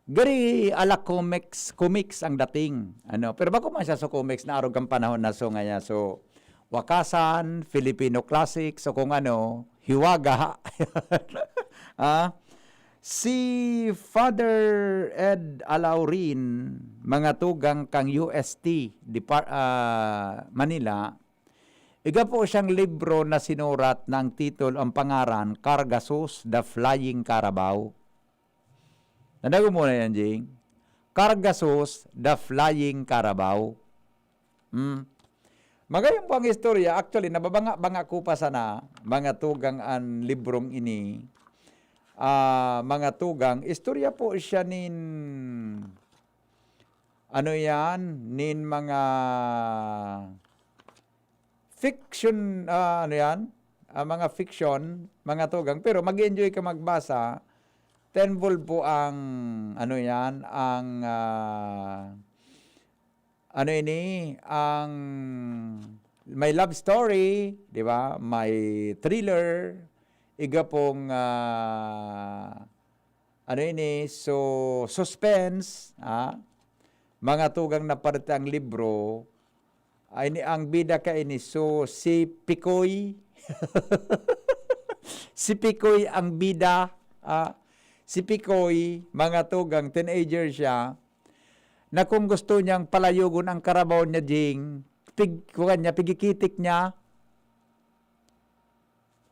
gari ala comics, comics ang dating. Ano, pero bako man siya sa comics na arog kan panahon na so ngaya. So, Wakasan, Filipino Classics, o kung ano, Hiwaga. Ah, si Father Ed Alaurin, mga tugang kang U S T, Depar-, ah, Manila, iga po siyang libro na sinurat na ang titulo, ang pangaran, Cargasus, The Flying Carabao. Nadago mo na yan, Jing? Cargasus, The Flying Carabao. Hmm. Magayon po ang istorya. Actually, nababanga-banga ko pa sana, mga tugang, an librong ini. Ah, mga tugang, istorya po siya nin, ano yan, nin mga fiction, ah, ano yan, ah, mga fiction, mga tugang. Pero mag-enjoy ka magbasa. Ten-fold po ang, ano yan, ang, ah, ano ini, ang may love story, di ba? May thriller, iga pong, ah, ano ini, so, suspense, ah, mga tugang na parte ang libro, ay ni, ang bida ka ini, so, si Pikoy, si Pikoy ang bida, ah, si Pikoy, mga tugang, teenager siya, na kung gusto niyang palayogon ang karabaw niya, Jing, pig-, kuwan niya, pigikitik niya.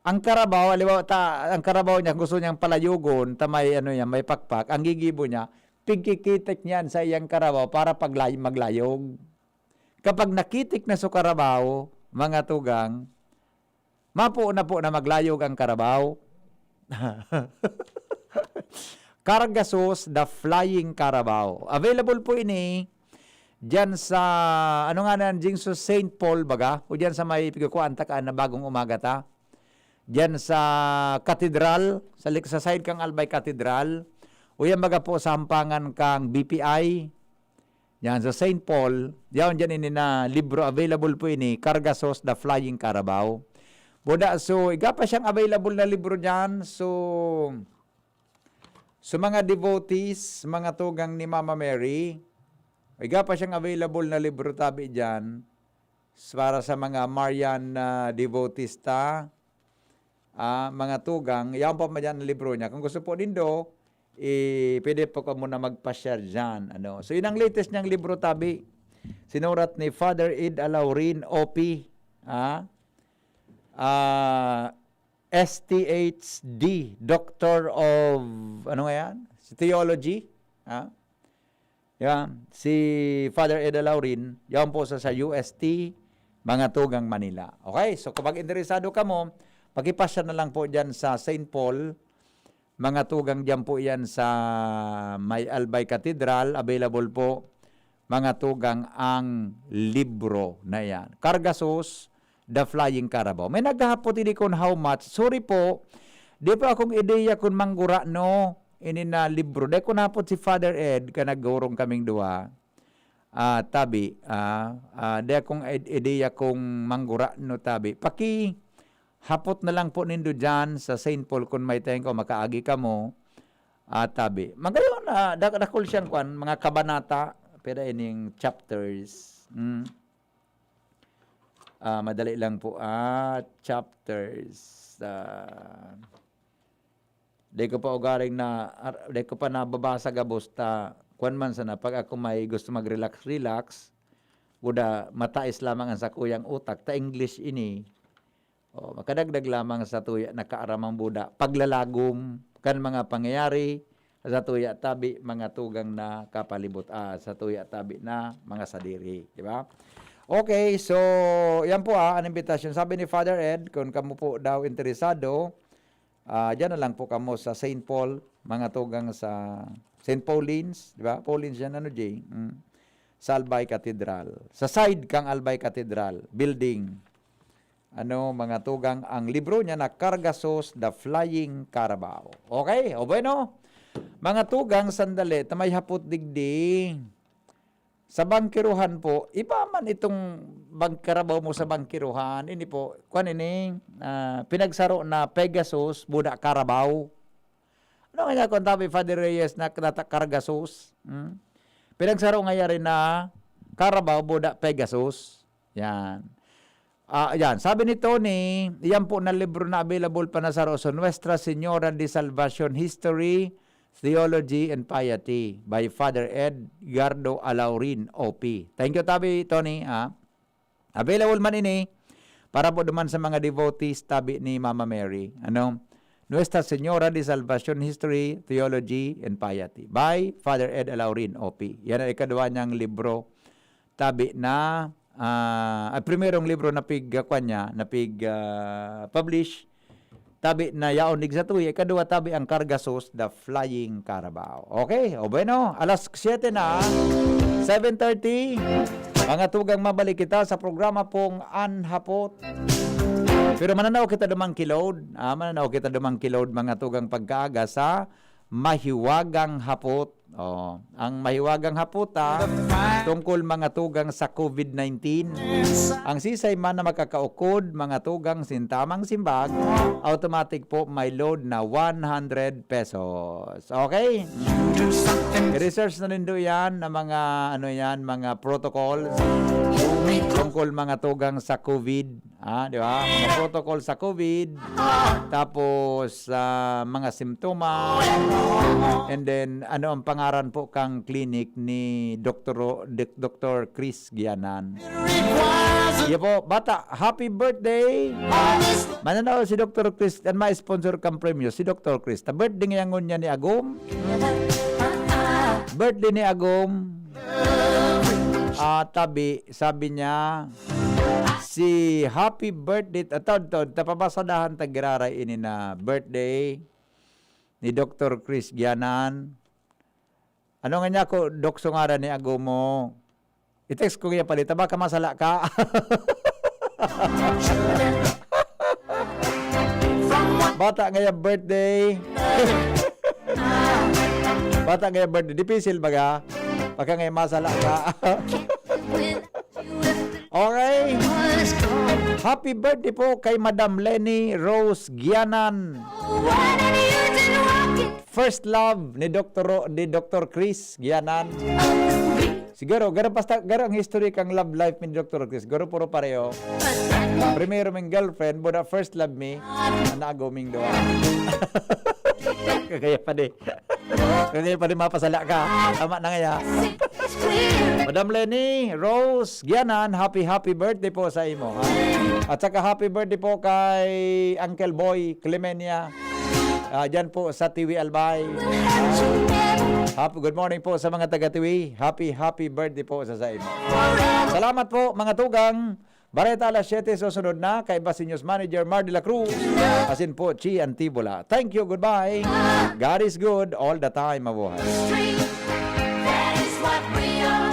Ang karabaw, halimbawa, ta, ang karabaw niya, gusto niyang palayogon, ta may, ano yan, may pakpak, ang gigibo niya, pigikitik niyan sa iyang karabaw para paglay-, maglayog. Kapag nakitik na sa karabaw, mga tugang, mapo na po na maglayog ang karabaw. Cargasus, The Flying Carabao. Available po ini diyan sa, ano nga na, Jing, sa Saint Paul, baga? O diyan sa may pigkukuhaan ta ka na Bagong Umaga ta? Diyan sa Katedral, sa lik-, sa side kang Albay Katedral. O yan, baga po, sa hampangan kang B P I. Yan, sa Saint Paul, yaon diyan ini na libro, available po ini, Cargasus, The Flying Carabao. Buda, so, iga pa siyang available na libro diyan. So, so mga devotees, mga tugang ni Mama Mary, iga pa siyang available na libro tabi diyan. Para sa mga Marian na devotees ta, ah, mga tugang, yaon pa man diyan ang libro niya. Kung gusto po nindo, eh, pwede po kamo na magpa-share diyan, ano. So, yun ang latest niyang libro, tabi. Sinurat ni Father Ed Alaurin, O P, ah, ah, S T H D, Doctor of, ano nga yan? Theology, ah. Yan, si Father Ed Alaurin, yaon po sa, sa U S T, mga tugang Manila. Okay, so kapag interesado kamo, pakipasya na lang po diyan sa Saint Paul, Mga tugang, diyan po yan sa may Albay Cathedral. Available po, mga tugang, ang libro na yan. Cargasus, The Flying Carabao. May naghahapot ini kun how much. Sorry po, di pa akong ideya kun manggurano ini na libro. Dai ko napot si Father Ed, ka nagurong kaming duwa. Ah, tabi, ah, ah, di akong id-, ideya kung manggurano tabi. Paki-, hapot na lang po nindo diyan sa Saint Paul kun may time ko, makaagi kamo. Ah, tabi. Magayon na, dak-, dakul siyang kwan, mga kabanata, pira ining chapters. Mm. Ah, madali lang po. Ah, chapters. Ah, di ko pa ugaring na, ar-, di ko pa nababasa gabos ta. Kwan man sana, pag ako may gusto mag-relax-relax, buda, matais lamang ang sakuyang utak. Ta English ini. O, makadagdag lamang sa tuya na kaaramang buda, paglalagom kan mga pangyayari sa tuya tabi, mga tugang na kapalibot, ah, sa tuya tabi na mga sadiri, di ba? Okay, so, yan po, ah, ang invitation. Sabi ni Father Ed, kung kamo po daw interesado, ah, diyan na lang po kamo sa Saint Paul, mga tugang sa Saint Pauline's, di ba? Pauline's yan, ano, Jay? Mm. Sa Albay Cathedral. Sa side kang Albay Cathedral building. Ano, mga tugang, ang libro niya na Cargasus, The Flying Carabao. Okay? O bueno, mga tugang, sandali, ta may hapot digdi. Sa bangkiruhan po, iba man itong bang-, karabaw mo sa bangkiruhan. Ini po, kwan ini, ah, pinagsaro na Pegasus, buda Carabao. Ano nga kung tabi, Father Reyes, na nata-, Cargasus? Hmm? Pinagsaro nga yari na Carabao, buda Pegasus. Yan. Ah, yan. Sabi ni Tony, iyan po na libro na available pa na sa Roso, Nuestra Señora de Salvacion History, Theology, and Piety by Father Edgardo Alaurin, O P. Thank you, tabi, Tony, ha? Available man ini para po duman sa mga devotees tabi ni Mama Mary. Ano? Nuestra Señora de Salvacion History, Theology, and Piety by Father Ed Alaurin, O P. Yan ang ikadwa niyang libro. Tabi na, ah, ang primerong libro na pig, ah, kwan niya, na pig, ah, publish. Tabi na yaon dig sa tuya, ikaduwa tabi ang Cargasus, The Flying Carabao. Okay, o bueno, alas siyete na, seven thirty. Mga tugang, mabalik kita sa programa pong An Hapot. Pero mananaw kita dumang kilod, ah, mananaw kita dumang kilod, mga tugang, pagkaaga sa Mahiwagang Hapot. Oh, ang Mahiwagang Hapot, ah, tungkol, mga tugang, sa covid nineteen. Ang sisay man na makakaukod, mga tugang, sintamang simbag, automatic po may load na one hundred pesos. Okay? I-research na nindo yan na mga, ano yan, mga protocols tungkol, mga tugang, sa covid. Ah, di ba? Mga protocol sa covid, tapos, ah, mga simptomas, and then, ano ang pangaran po kang clinic ni Doktor Ro-, Dok-, Doktor Chris Gianan? Iya po, bata, happy birthday! Mananaw si Doktor Chris, an ma-sponsor kang premyo, si Doktor Chris. Ta birthday ngayon niya ni Agom. Birthday ni Agom. Ah, tabi, sabi niya, si happy birthday, ataw, ataw, tapabasadahan ta giraray ini na birthday ni Doktor Chris Gianan. Ano nga niya ko, Dok, so ngaran ni Agomo? I-text ko kaya pali, ta baka masala ka. Bata ngaya birthday. Bata ngaya birthday. Dipisil baga. Baka ngaya masala ka. Okay. Happy birthday po kay Madam Lenny Rose Gianan. First love ni Doktor Ro-, ni Doktor Chris Gianan. Siguro, garo basta, garo ang history kang love life ni Doktor Chris. Garo puro pareho. Primero ming girlfriend, buda first love mi, na naguming duwa. Kaya pa di. Kaya pa di mapasala ka. Tama na ngaya. Madam Lenny Rose Gianan, happy, happy birthday po sa imo, ha? At saka happy birthday po kay Uncle Boy Clemenia. Ah, dyan po sa Tiwi Albay. Happy, good morning po sa mga taga Tiwi. Happy, happy birthday po sa, sa imo. Salamat po, mga tugang. Bareta alas siyete, susunod na, kaiba si News Manager Mar de la Cruz, asin po, Chi Antibola. Thank you, goodbye. God is good all the time, mabuhay. Street. That is what we are.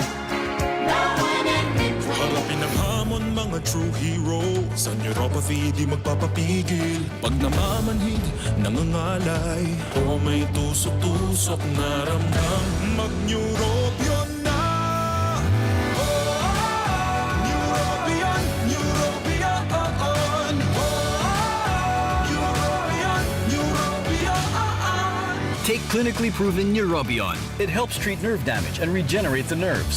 No one in between. Harapin ang hamon, mga true hero. Sa neuropathy, di magpapapigil. Pag namamanhid, nangangalay, o may tusok-tusok na ramdam, mag-neurobion na. Neurobion, neurobion, neurobion. Take clinically proven Neurobion. It helps treat nerve damage and regenerate the nerves.